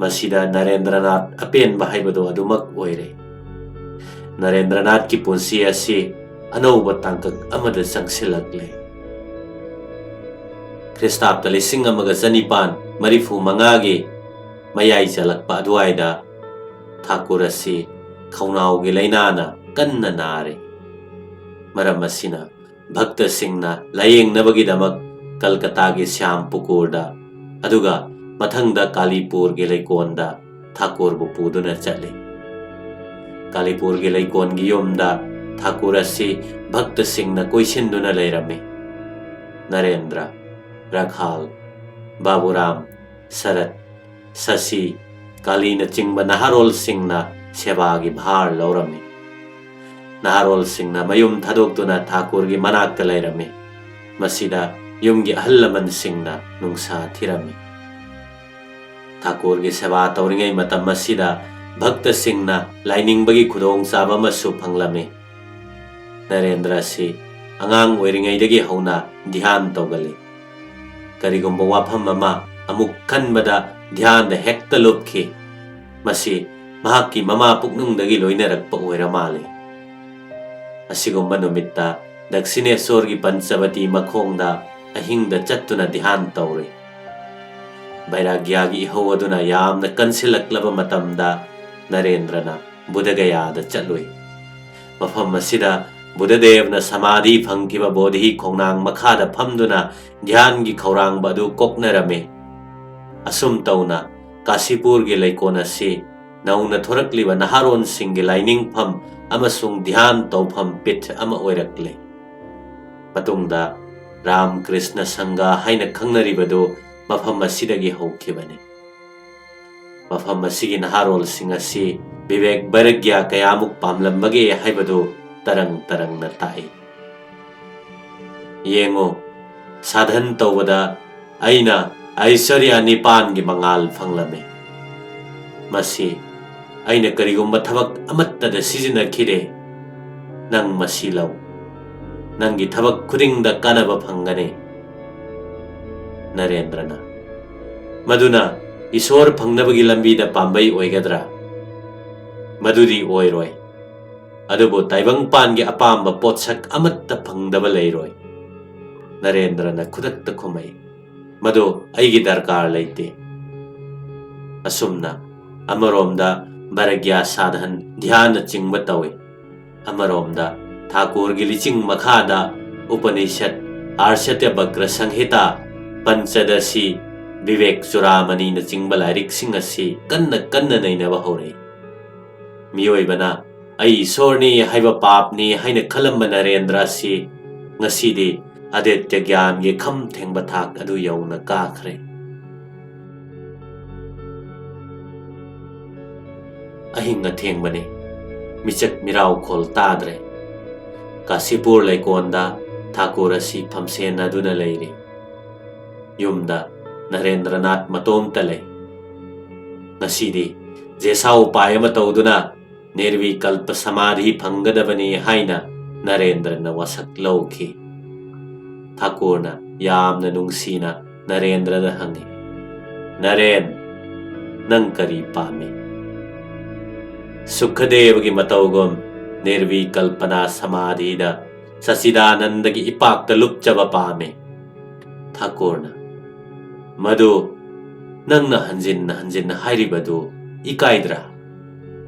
ꯃꯁꯤꯗ ꯅꯔꯦꯟꯗ꯭ꯔꯅꯥꯊ ꯑꯄꯦꯟꯕ ꯍꯥꯏꯕꯗꯨ ꯑꯗꯨꯃꯛ ꯑꯣꯏꯔꯦ꯫ ꯅꯔꯦꯟꯗ꯭ꯔꯅꯥꯊꯀꯤ ꯄꯨꯟꯁꯤ ꯑꯁꯤ ꯑꯅꯧꯕ ꯇꯥꯡꯀꯛ ꯑꯃꯗ ꯆꯪꯁꯤꯜꯂꯛꯂꯦ꯫ ꯈ꯭ꯔꯤꯁꯇꯥꯕꯇ ꯂꯤꯁꯤꯡ ꯑꯃꯒ ꯆꯅꯤꯄꯥꯟ ꯃꯔꯤꯐꯨ ꯃꯉꯥꯒꯤ ꯃꯌꯥꯏ ꯆꯜꯂꯛꯄ ꯑꯗꯨꯋꯥꯏꯗ ꯊꯥꯀꯨꯔ ꯑꯁꯤ ꯈꯧꯅꯥꯎꯒꯤ ꯂꯥꯏꯅꯥꯅ ꯀꯟꯅ ꯅꯥꯔꯦ꯫ ꯃꯔꯝ ꯑꯁꯤꯅ ꯚꯛꯇꯁꯤꯡꯅ ꯂꯥꯌꯦꯡꯅꯕꯒꯤꯗꯃꯛ ꯀꯜꯀꯇꯥꯒꯤ ꯁ꯭ꯌꯥꯝ ꯄꯨꯀꯨꯔꯗ, ꯑꯗꯨꯒ ꯃꯊꯪꯗ ꯀꯥꯂꯤꯄꯨꯔꯒꯤ ꯂꯩꯀꯣꯟꯗ ꯊꯥꯀꯨꯔꯕꯨ ꯄꯨꯗꯨꯅ ꯆꯠꯂꯤ꯫ ꯀꯥꯂꯤꯄꯨꯔꯒꯤ ꯂꯩꯀꯣꯟꯒꯤ ꯌꯨꯝꯗ ꯊꯥꯀꯨꯔ ꯑꯁꯤ ꯚꯛꯇꯁꯤꯡꯅ ꯀꯣꯏꯁꯤꯟꯗꯨꯅ ꯂꯩꯔꯝꯃꯤ꯫ ꯅꯔꯦꯟꯗ꯭ꯔ, ꯔꯥꯈꯥꯜ, ꯕꯥꯕꯨꯔꯥꯝ, ꯁꯔꯠ, ꯁꯁꯤ, ꯀꯥꯂꯤꯅꯆꯤꯡꯕ ꯅꯍꯥꯔꯣꯜꯁꯤꯡꯅ ꯁꯦꯕꯥꯒꯤ ꯚꯥꯔ ꯂꯧꯔꯝꯃꯤ꯫ ꯅꯍꯥꯔꯣꯜꯁꯤꯡꯅ ꯃꯌꯨꯝ ꯊꯥꯗꯣꯛꯇꯨꯅ ꯊꯥꯀꯨꯔꯒꯤ ꯃꯅꯥꯛꯇ ꯂꯩꯔꯝꯃꯤ꯫ ꯃꯁꯤꯗ ꯌꯨꯝꯒꯤ ꯑꯍꯜ ꯂꯃꯟꯁꯤꯡꯅ ꯅꯨꯡꯁꯥ ꯊꯤꯔꯝꯃꯤ꯫ ꯊꯥꯀꯨꯔꯒꯤ ꯁꯦꯕꯥ ꯇꯧꯔꯤꯉꯩ ꯃꯇꯝ ꯑꯁꯤꯗ ꯚꯛꯇꯁꯤꯡꯅ ꯂꯥꯏꯅꯤꯡꯕꯒꯤ ꯈꯨꯗꯣꯡꯆꯥꯕ ꯑꯃꯁꯨ ꯐꯪꯂꯝꯃꯤ꯫ ꯅꯔꯦꯟꯗ꯭ꯔ ꯑꯁꯤ ꯑꯉꯥꯡ ꯑꯣꯏꯔꯤꯉꯩꯗꯒꯤ ꯍꯧꯅ ꯙ꯭ꯌꯥꯟ ꯇꯧꯒꯜꯂꯤ꯫ ꯀꯔꯤꯒꯨꯝꯕ ꯋꯥꯐꯝ ꯑꯃ ꯑꯃꯨꯛ ꯈꯟꯕꯗ ꯙ꯭ꯌꯥꯟꯗ ꯍꯦꯛꯇ ꯂꯨꯞꯈꯤ꯫ ꯃꯁꯤ ꯃꯍꯥꯛꯀꯤ ꯃꯃꯥ ꯄꯨꯛꯅꯨꯡꯗꯒꯤ ꯂꯣꯏꯅꯔꯛꯄ ꯑꯣꯏꯔ ꯃꯥꯜꯂꯤ꯫ ꯑꯁꯤꯒꯨꯝꯕ ꯅꯨꯃꯤꯠꯇ ꯗꯛꯁꯤꯅꯦꯁꯣꯔꯒꯤ ꯄꯟꯆꯕꯇꯤ ꯃꯈꯣꯡꯗ ꯑꯍꯤꯡꯗ ꯆꯠꯇꯨꯅ ꯙ꯭ꯌꯥꯟ ꯇꯧꯔꯨꯏ꯫ ꯕꯩꯔꯥꯒ꯭ꯌꯥꯒꯤ ꯏꯍꯧ ꯑꯗꯨꯅ ꯌꯥꯝꯅ ꯀꯟꯁꯤꯜꯂꯛꯂꯕ ꯃꯇꯝꯗ ꯅꯔꯦꯟꯗ꯭ꯔꯅ ꯕꯨꯙꯒꯌꯥꯗ ꯆꯠꯂꯨꯏ꯫ ꯃꯐꯝ ꯑꯁꯤꯗ ꯕꯨꯙꯗꯦꯕꯅ ꯁꯃꯥꯙꯤ ꯐꯪꯈꯤꯕ ꯕꯣꯙꯤ ꯈꯣꯡꯅꯥꯡ ꯃꯈꯥꯗ ꯐꯝꯗꯨꯅ ꯙ꯭ꯌꯥꯟꯒꯤ ꯈꯧꯔꯥꯡꯕ ꯑꯗꯨ ꯀꯣꯛꯅꯔꯝꯃꯤ꯫ ꯑꯁꯨꯝ ꯇꯧꯅ ꯀꯥꯁꯤꯄꯨꯔꯒꯤ ꯂꯩꯀꯣꯟ ꯑꯁꯤ ꯅꯧꯅ ꯊꯣꯔꯛꯂꯤꯕ ꯅꯍꯥꯔꯣꯟꯁꯤꯡꯒꯤ ꯂꯥꯏꯅꯤꯡꯐꯝ ꯑꯃꯁꯨꯡ ꯙ꯭ꯌꯥꯟ ꯇꯧꯐꯝ ꯄꯤꯊ ꯑꯃ ꯑꯣꯏꯔꯛꯂꯦ꯫ ꯃꯇꯨꯡꯗ ꯔꯥꯝ ꯀ꯭ꯔꯤꯁꯅ ꯁꯪꯘ ꯍꯥꯏꯅ ꯈꯪꯅꯔꯤꯕꯗꯨ ꯃꯐꯝ ꯑꯁꯤꯗꯒꯤ ꯍꯧꯈꯤꯕꯅꯤ꯫ ꯃꯐꯝ ꯑꯁꯤꯒꯤ ꯅꯍꯥꯔꯣꯜꯁꯤꯡ ꯑꯁꯤ ꯕꯤꯕꯦꯛ ꯕꯩꯔꯥꯒ꯭ꯌ ꯀꯌꯥꯃꯨꯛ ꯄꯥꯝꯂꯝꯕꯒꯦ ꯍꯥꯏꯕꯗꯨ ꯇꯔꯪ ꯇꯔꯪꯅ ꯇꯥꯛꯏ꯫ ꯌꯦꯡꯉꯨ, ꯁꯥꯙꯟ ꯇꯧꯕꯗ ꯑꯩꯅ ꯑꯥꯏꯁ꯭ꯋꯔꯌ ꯅꯤꯄꯥꯟꯒꯤ ꯃꯉꯥꯜ ꯐꯪꯂꯝꯃꯤ꯫ ꯃꯁꯤ ꯑꯩꯅ ꯀꯔꯤꯒꯨꯝꯕ ꯊꯕꯛ ꯑꯃꯠꯇꯗ ꯁꯤꯖꯤꯟꯅꯈꯤꯗꯦ꯫ ꯅꯪ ꯃꯁꯤ ꯂꯧ꯫ ꯅꯪꯒꯤ ꯊꯕꯛ ꯈꯨꯗꯤꯡꯗ ꯀꯥꯟꯅꯕ ꯐꯪꯒꯅꯤ꯫ ꯅꯔꯦꯟꯗ꯭ꯔꯅ, ꯃꯗꯨꯅ ꯏꯁꯣꯔ ꯐꯪꯅꯕꯒꯤ ꯂꯝꯕꯤꯗ ꯄꯥꯝꯕꯩ ꯑꯣꯏꯒꯗ꯭ꯔꯥ? ꯃꯗꯨꯗꯤ ꯑꯣꯏꯔꯣꯏ꯫ ꯑꯗꯨꯕꯨ ꯇꯥꯏꯕꯪꯄꯥꯟꯒꯤ ꯑꯄꯥꯝꯕ ꯄꯣꯠꯁꯛ ꯑꯃꯠꯇ ꯐꯪꯗꯕ ꯂꯩꯔꯣꯏ꯫ ꯅꯔꯦꯟꯗ꯭ꯔꯅ ꯈꯨꯗꯛꯇ ꯈꯨꯝꯃꯛꯏ, "ꯃꯗꯨ ꯑꯩꯒꯤ ꯗꯔꯀꯥꯔ ꯂꯩꯇꯦ"꯫ ꯑꯁꯨꯝꯅ ꯑꯃꯔꯣꯝꯗ ꯕꯩꯔꯥꯒ꯭ꯌ ꯁꯥꯙꯟ, ꯙ꯭ꯌꯥꯟꯅꯆꯤꯡꯕ ꯇꯧꯏ, ꯑꯃꯔꯣꯝꯗ ꯊꯥꯀꯨꯔꯒꯤ ꯂꯤꯆꯤꯡ ꯃꯈꯥꯗ ꯎꯄꯅꯤꯁꯠ, ꯑꯥꯔꯁꯇ꯭ꯌꯕꯀ꯭ꯔ ꯁꯪꯍꯤꯇꯥ, ꯄꯟꯆꯗꯁꯤ, ꯕꯤꯕꯦꯛ ꯆꯨꯔꯥꯃꯅꯤꯅꯆꯤꯡꯕ ꯂꯥꯏꯔꯤꯛꯁꯤꯡ ꯑꯁꯤ ꯀꯟꯅ ꯀꯟꯅ ꯅꯩꯅꯕ ꯍꯧꯔꯛꯏ꯫ ꯃꯤꯑꯣꯏꯕꯅ "ꯑꯩ ꯏꯁꯣꯔꯅꯤ" ꯍꯥꯏꯕ ꯄꯥꯞꯅꯤ ꯍꯥꯏꯅ ꯈꯜꯂꯝꯕ ꯅꯔꯦꯟꯗ꯭ꯔ ꯑꯁꯤ ꯉꯁꯤꯗꯤ ꯑꯗꯦꯠꯌ ꯒ꯭ꯌꯥꯟꯒꯤ ꯈꯝ ꯊꯦꯡꯕ ꯊꯥꯛ ꯑꯗꯨ ꯌꯧꯅ ꯀꯥꯈ꯭ꯔꯦ꯫ ꯑꯍꯤꯡ ꯑꯊꯦꯡꯕꯅꯤ꯫ ꯃꯤꯆꯠ ꯃꯤꯔꯥꯎꯈꯣꯜ ꯇꯥꯗ꯭ꯔꯦ꯫ ꯀꯥꯁꯤꯄꯨꯔ ꯂꯩꯀꯣꯟꯗ ꯊꯥꯀꯨꯔ ꯑꯁꯤ ꯐꯝꯁꯦꯟꯅꯗꯨꯅ ꯂꯩꯔꯤ꯫ ꯌꯨꯝꯗ ꯅꯔꯦꯟꯗ꯭ꯔꯅꯥꯊ ꯃꯇꯣꯝꯇ ꯂꯩ꯫ ꯉꯁꯤꯗꯤ ꯖꯦꯁꯥ ꯎꯄꯥꯏ ꯑꯃ ꯇꯧꯗꯨꯅ ꯅꯤꯔꯕꯤꯀꯜꯄ ꯁꯃꯥꯙꯤ ꯐꯪꯒꯗꯕꯅꯤ ꯍꯥꯏꯅ ꯅꯔꯦꯟꯗ꯭ꯔꯅ ꯋꯥꯁꯛ ꯂꯧꯈꯤ꯫ ꯊꯥꯀꯨꯔꯅ ꯌꯥꯝꯅ ꯅꯨꯡꯁꯤꯅ ꯅꯔꯦꯟꯗ꯭ꯔꯗ ꯍꯪꯉꯤ, "ꯅꯔꯦꯟ, ꯅꯪ ꯀꯔꯤ ꯄꯥꯝꯃꯤ?" "ꯁꯨꯈꯗꯦꯕꯒꯤ ꯃꯇꯧꯒꯨꯝ ꯅꯤꯔꯕꯤꯀꯜꯄꯅꯥ ꯁꯃꯥꯙꯤꯗ ꯁꯆꯤꯗꯥꯅꯟꯗꯒꯤ ꯏꯄꯥꯛꯇ ꯂꯨꯞꯆꯕ ꯄꯥꯝꯃꯤ"꯫ ꯊꯥꯀꯨꯔꯅ, "ꯃꯗꯨ ꯅꯪꯅ ꯍꯟꯖꯤꯟ ꯍꯟꯖꯤꯟ ꯍꯥꯏꯔꯤꯕꯗꯨ ꯏꯀꯥꯏꯗ꯭ꯔꯥ?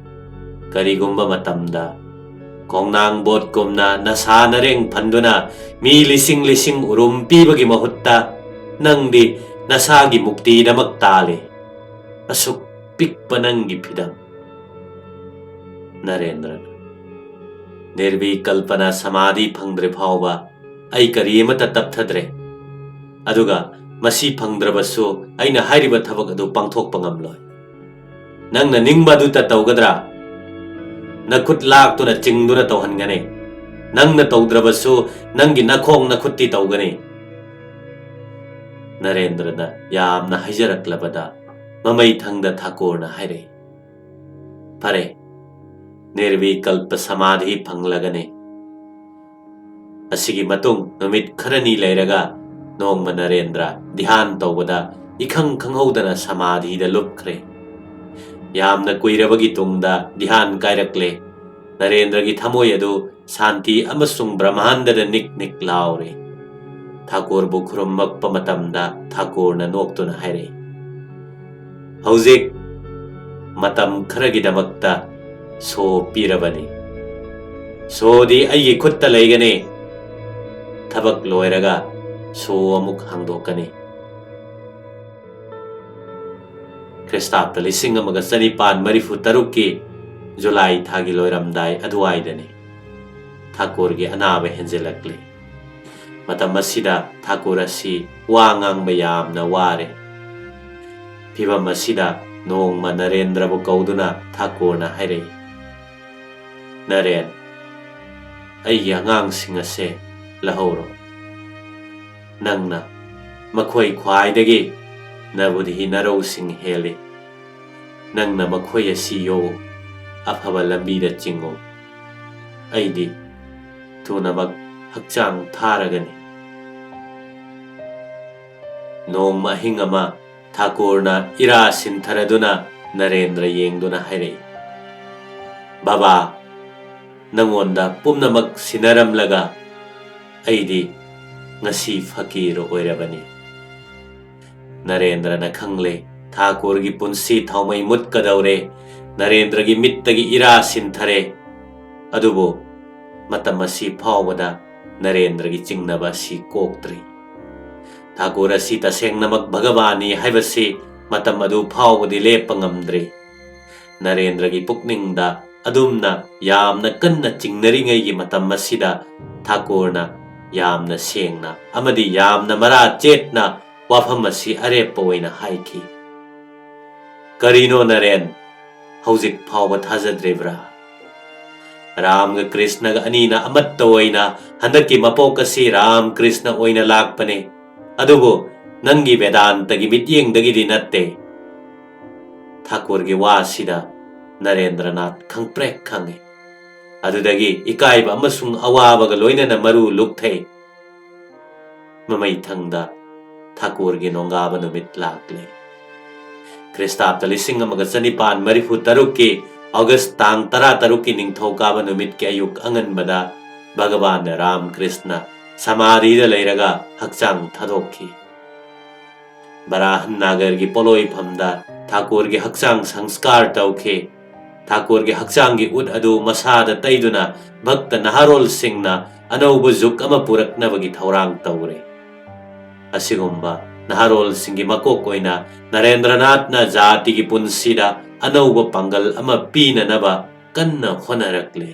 ꯀꯔꯤꯒꯨꯝꯕ ꯃꯇꯝꯗ ꯈꯣꯡꯅꯥꯡ ꯕꯣꯠꯀꯨꯝꯅ ꯅꯁꯥ ꯅꯔꯦꯡ ꯐꯟꯗꯨꯅ ꯃꯤ ꯂꯤꯁꯤꯡ ꯂꯤꯁꯤꯡ ꯎꯔꯨꯝ ꯄꯤꯕꯒꯤ ꯃꯍꯨꯠꯇ ꯅꯪꯗꯤ ꯅꯁꯥꯒꯤ ꯃꯨꯛꯇꯤꯗꯃꯛ ꯇꯥꯜꯂꯤ꯫ ꯑꯁꯨꯛ ꯄꯤꯛꯄ ꯅꯪꯒꯤ ꯐꯤꯗꯝ"꯫ ꯅꯔꯦꯟꯗ꯭ꯔꯅ, "ꯅꯤꯔꯕꯤꯀꯜꯄꯅ ꯁꯃꯥꯙꯤ ꯐꯪꯗ꯭ꯔꯤ ꯐꯥꯎꯕ ꯑꯩ ꯀꯔꯤ ꯑꯃꯠꯇ ꯇꯞꯊꯗ꯭ꯔꯦ꯫ ꯑꯗꯨꯒ ꯃꯁꯤ ꯐꯪꯗ꯭ꯔꯕꯁꯨ ꯑꯩꯅ ꯍꯥꯏꯔꯤꯕ ꯊꯕꯛ ꯑꯗꯨ ꯄꯥꯡꯊꯣꯛꯄ ꯉꯝꯂꯣꯏ꯫ ꯅꯪꯅ ꯅꯤꯡꯕ ꯑꯗꯨꯇ ꯇꯧꯒꯗ꯭ꯔꯥ? ꯅꯈꯨꯠ ꯂꯥꯛꯇꯨꯅ ꯆꯤꯡꯗꯨꯅ ꯇꯧꯍꯟꯒꯅꯤ꯫ ꯅꯪꯅ ꯇꯧꯗ꯭ꯔꯕꯁꯨ ꯅꯪꯒꯤ ꯅꯈꯣꯡ ꯅꯈꯨꯠꯇꯤ ꯇꯧꯒꯅꯤ꯫ ꯅꯔꯦꯟꯗ꯭ꯔꯅ ꯌꯥꯝꯅ ꯍꯥꯏꯖꯔꯛꯂꯕꯗ ꯃꯃꯩ ꯊꯪꯗ ꯊꯥꯀꯨꯔꯅ ꯍꯥꯏꯔꯛꯏ, "ꯐꯔꯦ, ꯅꯤꯔꯕꯤꯀꯜꯄ ꯁꯃꯥꯙꯤ ꯐꯪꯂꯒꯅꯤ꯫" ꯑꯁꯤꯒꯤ ꯃꯇꯨꯡ ꯅꯨꯃꯤꯠ ꯈꯔꯅꯤ ꯂꯩꯔꯒ ꯅꯣꯡꯃ ꯅꯔꯦꯟꯗ꯭ꯔ ꯙ꯭ꯌꯥꯟ ꯇꯧꯕꯗ ꯏꯈꯪ ꯈꯪꯍꯧꯗꯅ ꯁꯃꯥꯙꯤꯗ ꯂꯨꯞꯈ꯭ꯔꯦ꯫ ꯌꯥꯝꯅ ꯀꯨꯏꯔꯕꯒꯤ ꯇꯨꯡꯗ ꯙ꯭ꯌꯥꯟ ꯀꯥꯏꯔꯛꯂꯦ꯫ ꯅꯔꯦꯟꯗ꯭ꯔꯒꯤ ꯊꯃꯣꯏ ꯑꯗꯨ ꯁꯥꯟꯇꯤ ꯑꯃꯁꯨꯡ ꯕ꯭ꯔꯍ꯭ꯃꯥꯟꯗꯗ ꯅꯤꯛ ꯅꯤꯛ ꯂꯥꯎꯔꯦ꯫ ꯊꯥꯀꯨꯔꯕꯨ ꯈꯨꯔꯨꯝꯃꯛꯄ ꯃꯇꯝꯗ ꯊꯥꯀꯨꯔꯅ ꯅꯣꯛꯇꯨꯅ ꯍꯥꯏꯔꯛꯏ, "ꯍꯧꯖꯤꯛ ꯃꯇꯝ ꯈꯔꯒꯤꯗꯃꯛꯇ ꯁꯣ ꯄꯤꯔꯕꯅꯤ꯫ ꯁꯣꯗꯤ ꯑꯩꯒꯤ ꯈꯨꯠꯇ ꯂꯩꯒꯅꯤ꯫ ꯊꯕꯛ ꯂꯣꯏꯔꯒ ꯁꯣ ꯑꯃꯨꯛ ꯍꯥꯡꯗꯣꯛꯀꯅꯤ꯫" ꯈ꯭ꯔꯤꯁꯇꯥꯕꯇ ꯂꯤꯁꯤꯡ ꯑꯃꯒ ꯆꯅꯤꯄꯥꯟ ꯃꯔꯤꯐꯨ ꯇꯔꯨꯛꯀꯤ ꯖꯨꯂꯥꯏ ꯊꯥꯒꯤ ꯂꯣꯏꯔꯝꯗꯥꯏ ꯑꯗꯨꯋꯥꯏꯗꯅꯤ꯫ ꯊꯥꯀꯨꯔꯒꯤ ꯑꯅꯥꯕ ꯍꯦꯟꯖꯤꯜꯂꯛꯂꯤ꯫ ꯃꯇꯝ ꯑꯁꯤꯗ ꯊꯥꯀꯨꯔ ꯑꯁꯤ ꯋꯥ ꯉꯥꯡꯕ ꯌꯥꯝꯅ ꯋꯥꯔꯦ꯫ ꯐꯤꯚꯝ ꯑꯁꯤꯗ ꯅꯣꯡꯃ ꯅꯔꯦꯟꯗ꯭ꯔꯕꯨ ꯀꯧꯗꯨꯅ ꯊꯥꯀꯨꯔꯅ ꯍꯥꯏꯔꯛꯏ, "ꯅꯔꯦꯟ, ꯑꯩꯒꯤ ꯑꯉꯥꯡꯁꯤꯡ ꯑꯁꯦ ꯂꯧꯍꯧꯔꯣ꯫ ꯅꯪꯅ ꯃꯈꯣꯏ ꯈ꯭ꯋꯥꯏꯗꯒꯤ ꯅꯕꯨꯙꯤ ꯅꯔꯧꯁꯤꯡ ꯍꯦꯜꯂꯤ꯫ ꯅꯪꯅ ꯃꯈꯣꯏ ꯑꯁꯤ ꯌꯣꯛꯎ, ꯑꯐꯕ ꯂꯝꯕꯤꯗ ꯆꯤꯡꯉꯨ꯫ ꯑꯩꯗꯤ ꯊꯨꯅꯃꯛ ꯍꯛꯆꯥꯡ ꯊꯥꯔꯒꯅꯤ꯫" ꯅꯣꯡꯃ ꯑꯍꯤꯡ ꯑꯃ ꯊꯥꯀꯨꯔꯅ ꯏꯔꯥ ꯁꯤꯟꯊꯔꯗꯨꯅ ꯅꯔꯦꯟꯗ꯭ꯔ ꯌꯦꯡꯗꯨꯅ ꯍꯥꯏꯔꯛꯏ, "ꯕꯥꯕꯥ, ꯅꯉꯣꯟꯗ ꯄꯨꯝꯅꯃꯛ ꯁꯤꯟꯅꯔꯝꯂꯒ ꯑꯩꯗꯤ ꯉꯁꯤ ꯐꯀꯤꯔ ꯑꯣꯏꯔꯕꯅꯤ꯫" ꯅꯔꯦꯟꯗ꯭ꯔꯅ ꯈꯪꯂꯦ, ꯊꯥꯀꯨꯔꯒꯤ ꯄꯨꯟꯁꯤ ꯊꯥꯎꯃꯩ ꯃꯨꯠꯀꯗꯧꯔꯦ꯫ ꯅꯔꯦꯟꯗ꯭ꯔꯒꯤ ꯃꯤꯠꯇꯒꯤ ꯏꯔꯥ ꯁꯤꯟꯊꯔꯦ꯫ ꯑꯗꯨꯕꯨ ꯃꯇꯝ ꯑꯁꯤ ꯐꯥꯎꯕꯗ ꯅꯔꯦꯟꯗ꯭ꯔꯒꯤ ꯆꯤꯡꯅꯕ ꯑꯁꯤ ꯀꯣꯛꯇ꯭ꯔꯤ꯫ ꯊꯥꯀꯨꯔ ꯑꯁꯤ ꯇꯁꯦꯡꯅꯃꯛ ꯚꯒꯕꯥꯟꯅꯤ ꯍꯥꯏꯕꯁꯤ ꯃꯇꯝ ꯑꯗꯨ ꯐꯥꯎꯕꯗꯤ ꯂꯦꯞꯄ ꯉꯝꯗ꯭ꯔꯤ꯫ ꯅꯔꯦꯟꯗ꯭ꯔꯒꯤ ꯄꯨꯛꯅꯤꯡꯗ ꯑꯗꯨꯝꯅ ꯌꯥꯝꯅ ꯀꯟꯅ ꯆꯤꯡꯅꯔꯤꯉꯩꯒꯤ ꯃꯇꯝ ꯑꯁꯤꯗ ꯊꯥꯀꯨꯔꯅ ꯌꯥꯝꯅ ꯁꯦꯡꯅ ꯑꯃꯗꯤ ꯌꯥꯝꯅ ꯃꯔꯥ ꯆꯦꯠꯅ ꯋꯥꯐꯝ ꯑꯁꯤ ꯑꯔꯦꯞꯄ ꯑꯣꯏꯅ ꯍꯥꯏꯈꯤ꯫ "ꯀꯔꯤꯅꯣ ꯅꯔꯦꯟ, ꯍꯧꯖꯤꯛ ꯐꯥꯎꯕ ꯊꯥꯖꯗ꯭ꯔꯤꯕ꯭ꯔꯥ? ꯔꯥꯝꯒ ꯀ꯭ꯔꯤꯁꯅꯒ ꯑꯅꯤꯅ ꯑꯃꯠꯇ ꯑꯣꯏꯅ ꯍꯟꯗꯛꯀꯤ ꯃꯄꯣꯛ ꯑꯁꯤ ꯔꯥꯝ ꯀ꯭ꯔꯤꯁꯅ ꯑꯣꯏꯅ ꯂꯥꯛꯄꯅꯦ꯫ ꯑꯗꯨꯕꯨ ꯅꯪꯒꯤ ꯕꯦꯗꯥꯟꯇꯒꯤ ꯃꯤꯠꯌꯦꯡꯗꯒꯤꯗꯤ ꯅꯠꯇꯦ꯫ ꯊꯥꯀꯨꯔꯒꯤ ꯋꯥꯁꯤꯗ ꯅꯔꯦꯟꯗ꯭ꯔꯅꯥꯊ ꯈꯪꯄ꯭ꯔꯦꯛ ꯈꯪꯉꯤ꯫ ꯑꯗꯨꯗꯒꯤ ꯏꯀꯥꯏꯕ ꯑꯃꯁꯨꯡ ꯑꯋꯥꯕꯒ ꯂꯣꯏꯅꯅ ꯃꯔꯨ ꯂꯨꯛꯊꯩ꯫ ꯃꯃꯩꯊꯪꯗ ꯊꯥꯀꯨꯔꯒꯤ ꯅꯣꯡꯒꯥꯕ ꯅꯨꯃꯤꯠ ꯂꯥꯛꯂꯦ꯫ ꯈ꯭ꯔꯤꯁꯇꯥꯕꯗ ꯂꯤꯁꯤꯡ ꯑꯃꯒ ꯆꯅꯤꯄꯥꯟ ꯃꯔꯤꯐꯨ ꯇꯔꯨꯛꯀꯤ ꯑꯣꯒꯁ ꯇꯥꯡ ꯇꯔꯥ ꯇꯔꯨꯛꯀꯤ ꯅꯤꯡꯊꯧꯀꯥꯕ ꯅꯨꯃꯤꯠꯀꯤ ꯑꯌꯨꯛ ꯑꯉꯟꯕꯗ ꯚꯒꯕꯥꯟ ꯔꯥꯝ ꯀ꯭ꯔꯤꯁꯅ ꯁꯃꯥꯙꯤꯗ ꯂꯩꯔꯒ ꯍꯛꯆꯥꯡ ꯊꯥꯗꯣꯛꯈꯤ꯫ ꯕꯔꯥꯍꯟ ꯅꯥꯒꯔꯒꯤ ꯄꯣꯠꯂꯣꯏꯐꯝꯗ ꯊꯥꯀꯨꯔꯒꯤ ꯍꯛꯆꯥꯡ ꯁꯪꯁꯀꯥꯔ ꯇꯧꯈꯤ꯫ ꯊꯥꯀꯨꯔꯒꯤ ꯍꯛꯆꯥꯡꯒꯤ ꯎꯠ ꯑꯗꯨ ꯃꯁꯥꯗ ꯇꯩꯗꯨꯅ ꯚꯛꯇ ꯅꯍꯥꯔꯣꯜꯁꯤꯡꯅ ꯑꯅꯧꯕ ꯖꯨꯒ ꯑꯃ ꯄꯨꯔꯛꯅꯕꯒꯤ ꯊꯧꯔꯥꯡ ꯇꯧꯔꯦ꯫ ꯑꯁꯤꯒꯨꯝꯕ ꯅꯍꯥꯔꯣꯜꯁꯤꯡꯒꯤ ꯃꯀꯣꯛ ꯑꯣꯏꯅ ꯅꯔꯦꯟꯗ꯭ꯔꯅꯥꯊꯅ ꯖꯥꯇꯤꯒꯤ ꯄꯨꯟꯁꯤꯗ ꯑꯅꯧꯕ ꯄꯥꯡꯒꯜ ꯑꯃ ꯄꯤꯅꯅꯕ ꯀꯟꯅ ꯍꯣꯠꯅꯔꯛꯂꯦ꯫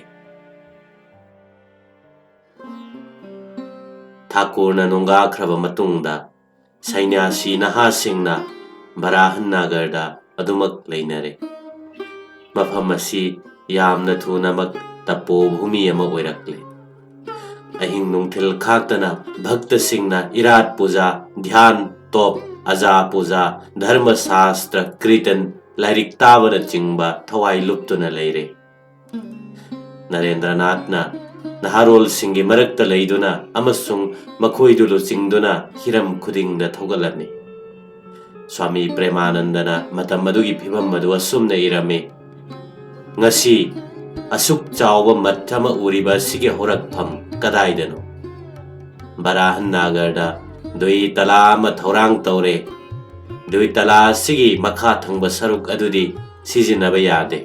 ꯊꯥꯀꯨꯔꯅ ꯅꯣꯡꯒꯥꯈ꯭ꯔꯕ ꯃꯇꯨꯡꯗ ꯁꯩꯅ꯭ꯌꯥꯁꯤ ꯅꯍꯥꯁꯤꯡꯅ ꯕꯔꯥꯍꯟ ꯅꯥꯒꯔꯗ ꯑꯗꯨꯃꯛ ꯂꯩꯅꯔꯦ꯫ ꯃꯐꯝ ꯑꯁꯤ ꯌꯥꯝꯅ ꯊꯨꯅꯃꯛ ꯇꯄꯣ ꯚꯨꯃꯤ ꯑꯃ ꯑꯣꯏꯔꯛꯂꯦ꯫ ꯑꯍꯤꯡ ꯅꯨꯡꯊꯤꯜ ꯈꯥꯛꯇꯅ ꯚꯛꯇꯁꯤꯡꯅ ꯏꯔꯥꯠ ꯄꯨꯖꯥ, ꯙ꯭ꯌꯥꯟ, ꯇꯣꯞ, ꯑꯖꯥ ꯄꯨꯖꯥ, ꯙꯔꯃ ꯁꯥꯁꯇ꯭ꯔ, ꯀ꯭ꯔꯤꯇꯟ, ꯂꯥꯏꯔꯤꯛ ꯇꯥꯕꯅꯆꯤꯡꯕ ꯊꯋꯥꯏ ꯂꯨꯞꯇꯨꯅ ꯂꯩꯔꯦ꯫ ꯅꯔꯦꯟꯗ꯭ꯔꯅꯥꯊꯅ ꯅꯍꯥꯔꯣꯜꯁꯤꯡꯒꯤ ꯃꯔꯛꯇ ꯂꯩꯗꯨꯅ ꯑꯃꯁꯨꯡ ꯃꯈꯣꯏꯗꯨ ꯂꯨꯆꯤꯡꯗꯨꯅ ꯍꯤꯔꯝ ꯈꯨꯗꯤꯡꯗ ꯊꯧꯒꯠꯂꯝꯃꯤ꯫ ꯁ꯭ꯋꯥꯃꯤ ꯄ꯭ꯔꯦꯃꯥꯅꯟꯗꯅ ꯃꯇꯝ ꯑꯗꯨꯒꯤ ꯐꯤꯚꯝ ꯑꯗꯨ ꯑꯁꯨꯝꯅ ꯏꯔꯝꯃꯤ, "ꯉꯁꯤ ꯑꯁꯨꯛ ꯆꯥꯎꯕ ꯃꯊ ꯑꯃ ꯎꯔꯤꯕ ꯑꯁꯤꯒꯤ ꯍꯧꯔꯛꯐꯝ ꯀꯗꯥꯏꯗꯅꯣ?" ꯕꯔꯥꯍꯟ ꯅꯥꯒꯔꯗ ꯗꯨꯏ ꯇꯂꯥ ꯑꯃ ꯊꯧꯔꯥꯡ ꯇꯧꯔꯦ꯫ ꯗꯨꯏ ꯇꯂꯥ ꯑꯁꯤꯒꯤ ꯃꯈꯥ ꯊꯪꯕ ꯁꯔꯨꯛ ꯑꯗꯨꯗꯤ ꯁꯤꯖꯤꯟꯅꯕ ꯌꯥꯗꯦ꯫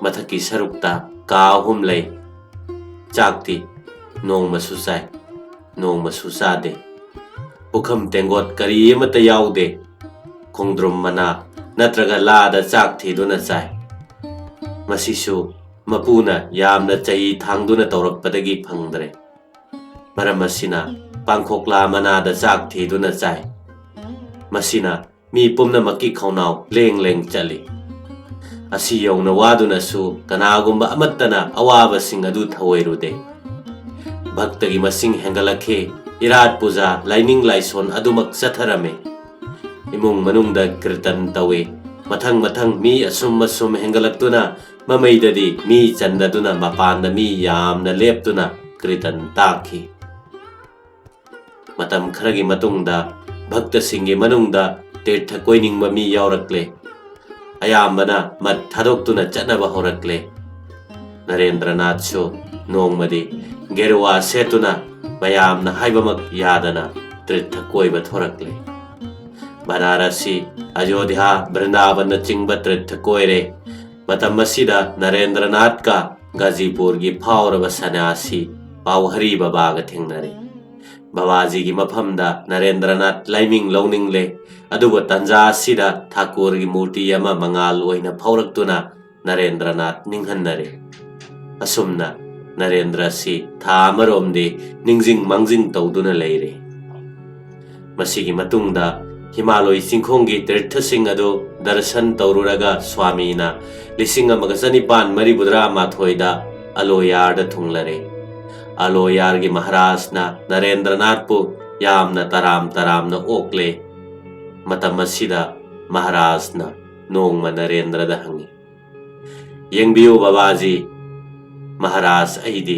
ꯃꯊꯛꯀꯤ ꯁꯔꯨꯛꯇ ꯀꯥ ꯑꯍꯨꯝ ꯂꯩ꯫ ꯆꯥꯛꯇꯤ ꯅꯣꯡꯃꯁꯨ ꯆꯥꯏ, ꯅꯣꯡꯃꯁꯨ ꯆꯥꯗꯦ꯫ ꯄꯨꯈꯝ ꯇꯦꯡꯒꯣꯠ ꯀꯔꯤ ꯑꯃꯠꯇ ꯌꯥꯎꯗꯦ꯫ ꯈꯣꯡꯗ꯭ꯔꯨꯝ ꯃꯅꯥ ꯅꯠꯇ꯭ꯔꯒ ꯂꯥꯗ ꯆꯥꯛ ꯊꯤꯗꯨꯅ ꯆꯥꯏ꯫ ꯃꯁꯤꯁꯨ ꯃꯄꯨꯅ ꯌꯥꯝꯅ ꯆꯍꯤ ꯊꯥꯡꯗꯨꯅ ꯇꯧꯔꯛꯄꯗꯒꯤ ꯐꯪꯗ꯭ꯔꯦ꯫ ꯃꯔꯝ ꯑꯁꯤꯅ ꯄꯥꯡꯈꯣꯛꯂꯥ ꯃꯅꯥꯗ ꯆꯥꯛ ꯊꯤꯗꯨꯅ ꯆꯥꯏ꯫ ꯃꯁꯤꯅ ꯃꯤ ꯄꯨꯝꯅꯃꯛꯀꯤ ꯈꯧꯅꯥꯎ ꯂꯦꯡ ꯂꯦꯡ ꯆꯠꯂꯤ꯫ ꯑꯁꯤ ꯌꯧꯅ ꯋꯥꯗꯨꯅꯁꯨ ꯀꯅꯥꯒꯨꯝꯕ ꯑꯃꯠꯇꯅ ꯑꯋꯥꯕꯁꯤꯡ ꯑꯗꯨ ꯊꯧꯑꯣꯏꯔꯨꯗꯦ꯫ ꯚꯛꯇꯒꯤ ꯃꯁꯤꯡ ꯍꯦꯟꯒꯠꯂꯛꯈꯤ꯫ ꯏꯔꯥꯠ ꯄꯨꯖꯥ, ꯂꯥꯏꯅꯤꯡ ꯂꯥꯏꯁꯣꯟ ꯑꯗꯨꯃꯛ ꯆꯠꯊꯔꯝꯃꯤ꯫ ꯏꯃꯨꯡ ꯃꯅꯨꯡꯗ ꯀꯤꯔꯇꯟ ꯇꯧꯏ꯫ ꯃꯊꯪ ꯃꯊꯪ ꯃꯤ ꯑꯁꯨꯝ ꯑꯁꯨꯝ ꯍꯦꯟꯒꯠꯂꯛꯇꯨꯅ ꯃꯃꯩꯗꯗꯤ ꯃꯤ ꯆꯟꯗꯗꯨꯅ ꯃꯄꯥꯟꯗ ꯃꯤ ꯌꯥꯝꯅ ꯂꯦꯞꯇꯨꯅ ꯀꯤꯔꯇꯟ ꯇꯥꯛꯈꯤ꯫ ꯃꯇꯝ ꯈꯔꯒꯤ ꯃꯇꯨꯡꯗ ꯚꯛꯇꯁꯤꯡꯒꯤ ꯃꯅꯨꯡꯗ ꯇꯤꯔꯊ ꯀꯣꯏꯅꯤꯡꯕ ꯃꯤ ꯌꯥꯎꯔꯛꯂꯦ꯫ ꯑꯌꯥꯝꯕꯅ ꯃꯠ ꯊꯥꯗꯣꯛꯇꯨꯅ ꯆꯠꯅꯕ ꯍꯧꯔꯛꯂꯦ꯫ ꯅꯔꯦꯟꯗ꯭ꯔꯅꯥꯊꯁꯨ ꯅꯣꯡꯃꯗꯤ ꯒꯦꯔꯨꯋꯥ ꯁꯦꯠꯇꯨꯅ ꯃꯌꯥꯝꯅ ꯍꯥꯏꯕꯃꯛ ꯌꯥꯗꯅ ꯇꯤꯔꯊ ꯀꯣꯏꯕ ꯊꯣꯔꯛꯂꯦ꯫ ꯕꯅꯥꯔꯁꯤ, ꯑꯌꯣꯙ꯭ꯌꯥ, ꯕ꯭ꯔꯤꯟꯗꯥꯕꯟꯅꯆꯤꯡꯕ ꯇꯤꯔꯊ ꯀꯣꯏꯔꯦ꯫ ꯃꯇꯝ ꯑꯁꯤꯗ ꯅꯔꯦꯟꯗ꯭ꯔꯅꯥꯊꯀ ꯒꯥꯖꯤꯄꯨꯔꯒꯤ ꯐꯥꯎꯔꯕ ꯁꯟꯅ꯭ꯌꯥꯁꯤ ꯄꯥꯎꯍꯔꯤ ꯕꯕꯥꯒ ꯊꯦꯡꯅꯔꯦ꯫ ꯕꯕꯥꯖꯤꯒꯤ ꯃꯐꯝꯗ ꯅꯔꯦꯟꯗ꯭ꯔꯅꯥꯊ ꯂꯥꯏꯃꯤꯡ ꯂꯧꯅꯤꯡꯂꯦ꯫ ꯑꯗꯨꯕꯨ ꯇꯟꯖꯥ ꯑꯁꯤꯗ ꯊꯥꯀꯨꯔꯒꯤ ꯃꯨꯔꯇꯤ ꯑꯃ ꯃꯉꯥꯜ ꯑꯣꯏꯅ ꯐꯥꯎꯔꯛꯇꯨꯅ ꯅꯔꯦꯟꯗ꯭ꯔꯅꯥꯊ ꯅꯤꯡꯍꯟꯅꯔꯦ꯫ ꯑꯁꯨꯝꯅ ꯅꯔꯦꯟꯗ꯭ꯔ ꯑꯁꯤ ꯊꯥ ꯑꯃꯔꯣꯝꯗꯤ ꯅꯤꯡꯖꯤꯡ ꯃꯥꯡꯖꯤꯡ ꯇꯧꯗꯨꯅ ꯂꯩꯔꯦ꯫ ꯃꯁꯤꯒꯤ ꯃꯇꯨꯡꯗ ꯍꯤꯃꯥꯂꯣꯏ ꯆꯤꯡꯈꯣꯡꯒꯤ ꯇꯤꯔꯊꯁꯤꯡ ꯑꯗꯨ ꯗꯔꯁꯟ ꯇꯧꯔꯨꯔꯒ ꯁ꯭ꯋꯥꯃꯤꯅ ꯂꯤꯁꯤꯡ ꯑꯃꯒ ꯆꯅꯤꯄꯥꯟ ꯃꯔꯤꯐꯨꯇꯔꯥ ꯃꯥꯊꯣꯏꯗ ꯑꯂꯣꯌꯥꯔꯗ ꯊꯨꯡꯂꯔꯦ꯫ ꯑꯂꯣꯌꯥꯔꯒꯤ ꯃꯍꯥꯔꯥꯖꯅ ꯅꯔꯦꯟꯗ꯭ꯔꯅꯥꯊꯄꯨ ꯌꯥꯝꯅ ꯇꯔꯥꯝ ꯇꯔꯥꯝꯅ ꯑꯣꯛꯂꯦ꯫ ꯃꯇꯝ ꯑꯁꯤꯗ ꯃꯍꯥꯔꯥꯖꯅ ꯅꯣꯡꯃ ꯅꯔꯦꯟꯗ꯭ꯔꯗ ꯍꯪꯉꯤ, "ꯌꯦꯡꯕꯤꯌꯨ ꯕꯕꯥꯖꯤ, ꯃꯍꯥꯔꯥꯖ, ꯑꯩꯗꯤ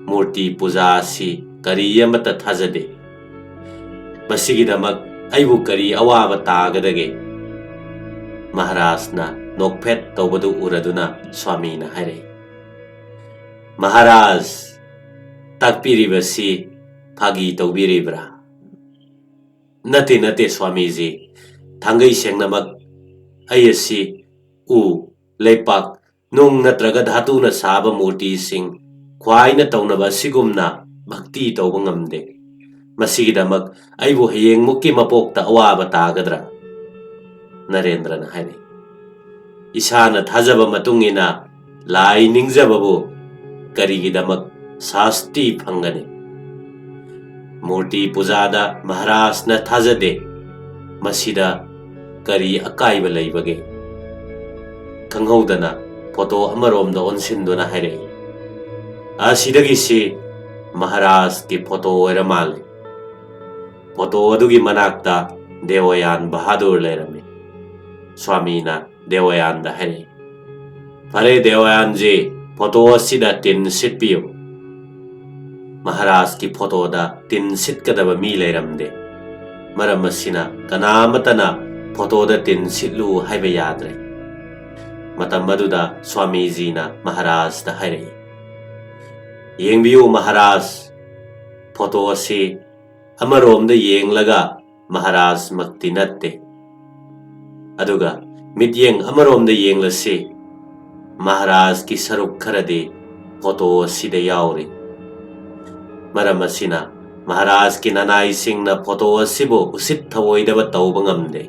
ꯃꯨꯔꯇꯤ ꯄꯨꯖꯥ ꯑꯁꯤ ꯀꯔꯤ ꯑꯃꯠꯇ ꯊꯥꯖꯗꯦ꯫ ꯃꯁꯤꯒꯤꯗꯃꯛ ꯑꯩꯕꯨ ꯀꯔꯤ ꯑꯋꯥꯕ ꯇꯥꯒꯗꯒꯦ?" ꯃꯍꯥꯔꯥꯖꯅ ꯅꯣꯛꯐꯦꯠ ꯇꯧꯕꯗꯨ ꯎꯔꯗꯨꯅ ꯁ꯭ꯋꯥꯃꯤꯅ ꯍꯥꯏꯔꯛꯏ, "ꯃꯍꯥꯔꯥꯖ, ꯇꯥꯛꯄꯤꯔꯤꯕꯁꯤ ꯐꯥꯒꯤ ꯇꯧꯕꯤꯔꯤꯕ꯭ꯔꯥ?" "ꯅꯠꯇꯦ, ꯅꯠꯇꯦ, ꯁ꯭ꯋꯥꯃꯤꯖꯤ꯫ ꯊꯥꯡꯒꯩ ꯁꯦꯡꯅꯃꯛ ꯑꯩ ꯑꯁꯤ ꯎ, ꯂꯩꯄꯥꯛ, ꯅꯨꯡ ꯅꯠꯇ꯭ꯔꯒ ꯙꯥꯇꯨꯅ ꯁꯥꯕ ꯃꯨꯔꯇꯤꯁꯤꯡ ꯈ꯭ꯋꯥꯏꯅ ꯇꯧꯅꯕ ꯑꯁꯤꯒꯨꯝꯅ ꯚꯛꯇꯤ ꯇꯧꯕ ꯉꯝꯗꯦ꯫ ꯃꯁꯤꯒꯤꯗꯃꯛ ꯑꯩꯕꯨ ꯍꯌꯦꯡꯃꯨꯛꯀꯤ ꯃꯄꯣꯛꯇ ꯑꯋꯥꯕ ꯇꯥꯒꯗ꯭ꯔꯥ?" ꯅꯔꯦꯟꯗ꯭ꯔꯅ ꯍꯥꯏꯔꯛꯏ, "ꯏꯁꯥꯅ ꯊꯥꯖꯕ ꯃꯇꯨꯡ ꯏꯟꯅ ꯂꯥꯏ ꯅꯤꯡꯖꯕꯕꯨ ꯀꯔꯤꯒꯤꯗꯃꯛ ꯁꯥꯁꯇꯤ ꯐꯪꯒꯅꯤ? ꯃꯨꯔꯇꯤ ꯄꯨꯖꯥꯗ ꯃꯍꯥꯔꯥꯖꯅ ꯊꯥꯖꯗꯦ꯫ ꯃꯁꯤꯗ ꯀꯔꯤ ꯑꯀꯥꯏꯕ ꯂꯩꯕꯒꯦ?" ꯈꯪꯍꯧꯗꯅ ꯐꯣꯇꯣ ꯑꯃꯔꯣꯝꯗ ꯑꯣꯟꯁꯤꯟꯗꯨꯅ ꯍꯥꯏꯔꯛꯏ, "ꯑꯁꯤꯗꯒꯤꯁꯤ ꯃꯍꯥꯔꯥꯖꯀꯤ ꯐꯣꯇꯣ ꯑꯣꯏꯔ ꯃꯥꯜꯂꯦ꯫" ꯐꯣꯇꯣ ꯑꯗꯨꯒꯤ ꯃꯅꯥꯛꯇ ꯗꯦꯋꯌꯥꯟ ꯕꯍꯥꯗꯨꯔ ꯂꯩꯔꯝꯃꯤ꯫ ꯁ꯭ꯋꯥꯃꯤꯅ ꯗꯦꯋꯌꯥꯟꯗ ꯍꯥꯏꯔꯛꯏ, "ꯐꯔꯦ ꯗꯦꯋꯌꯥꯟꯖꯤ, ꯐꯣꯇꯣ ꯑꯁꯤꯗ ꯇꯤꯟ ꯁꯤꯠꯄꯤꯌꯨ꯫" ꯃꯍꯥꯔꯥꯖꯀꯤ ꯐꯣꯇꯣꯗ ꯇꯤꯟ ꯁꯤꯠꯀꯗꯕ ꯃꯤ ꯂꯩꯔꯝꯗꯦ꯫ ꯃꯔꯝ ꯑꯁꯤꯅ ꯀꯅꯥ ꯑꯃꯠꯇꯅ ꯐꯣꯇꯣꯗ ꯇꯤꯟ ꯁꯤꯠꯂꯨ ꯍꯥꯏꯕ ꯌꯥꯗ꯭ꯔꯦ꯫ ꯃꯇꯝ ꯑꯗꯨꯗ ꯁ꯭ꯋꯥꯃꯤꯖꯤꯅ ꯃꯍꯥꯔꯥꯖꯗ ꯍꯥꯏꯔꯛꯏ, "ꯌꯦꯡꯕꯤꯌꯨ ꯃꯍꯥꯔꯥꯖ, ꯐꯣꯇꯣ ꯑꯁꯤ ꯑꯃꯔꯣꯝꯗ ꯌꯦꯡꯂꯒ ꯃꯍꯥꯔꯥꯖꯃꯛꯇꯤ ꯅꯠꯇꯦ꯫ ꯑꯗꯨꯒ ꯃꯤꯠꯌꯦꯡ ꯑꯃꯔꯣꯝꯗ ꯌꯦꯡꯂꯁꯤ, ꯃꯍꯥꯔꯥꯖꯀꯤ ꯁꯔꯨꯛ ꯈꯔꯗꯤ ꯐꯣꯇꯣ ꯑꯁꯤꯗ ꯌꯥꯎꯔꯤ꯫ ꯃꯔꯝ ꯑꯁꯤꯅ ꯃꯍꯥꯔꯥꯖꯀꯤ ꯅꯅꯥꯏꯁꯤꯡꯅ ꯐꯣꯇꯣ ꯑꯁꯤꯕꯨ ꯎꯁꯤꯠ ꯊꯑꯣꯏꯗꯕ ꯇꯧꯕ ꯉꯝꯗꯦ꯫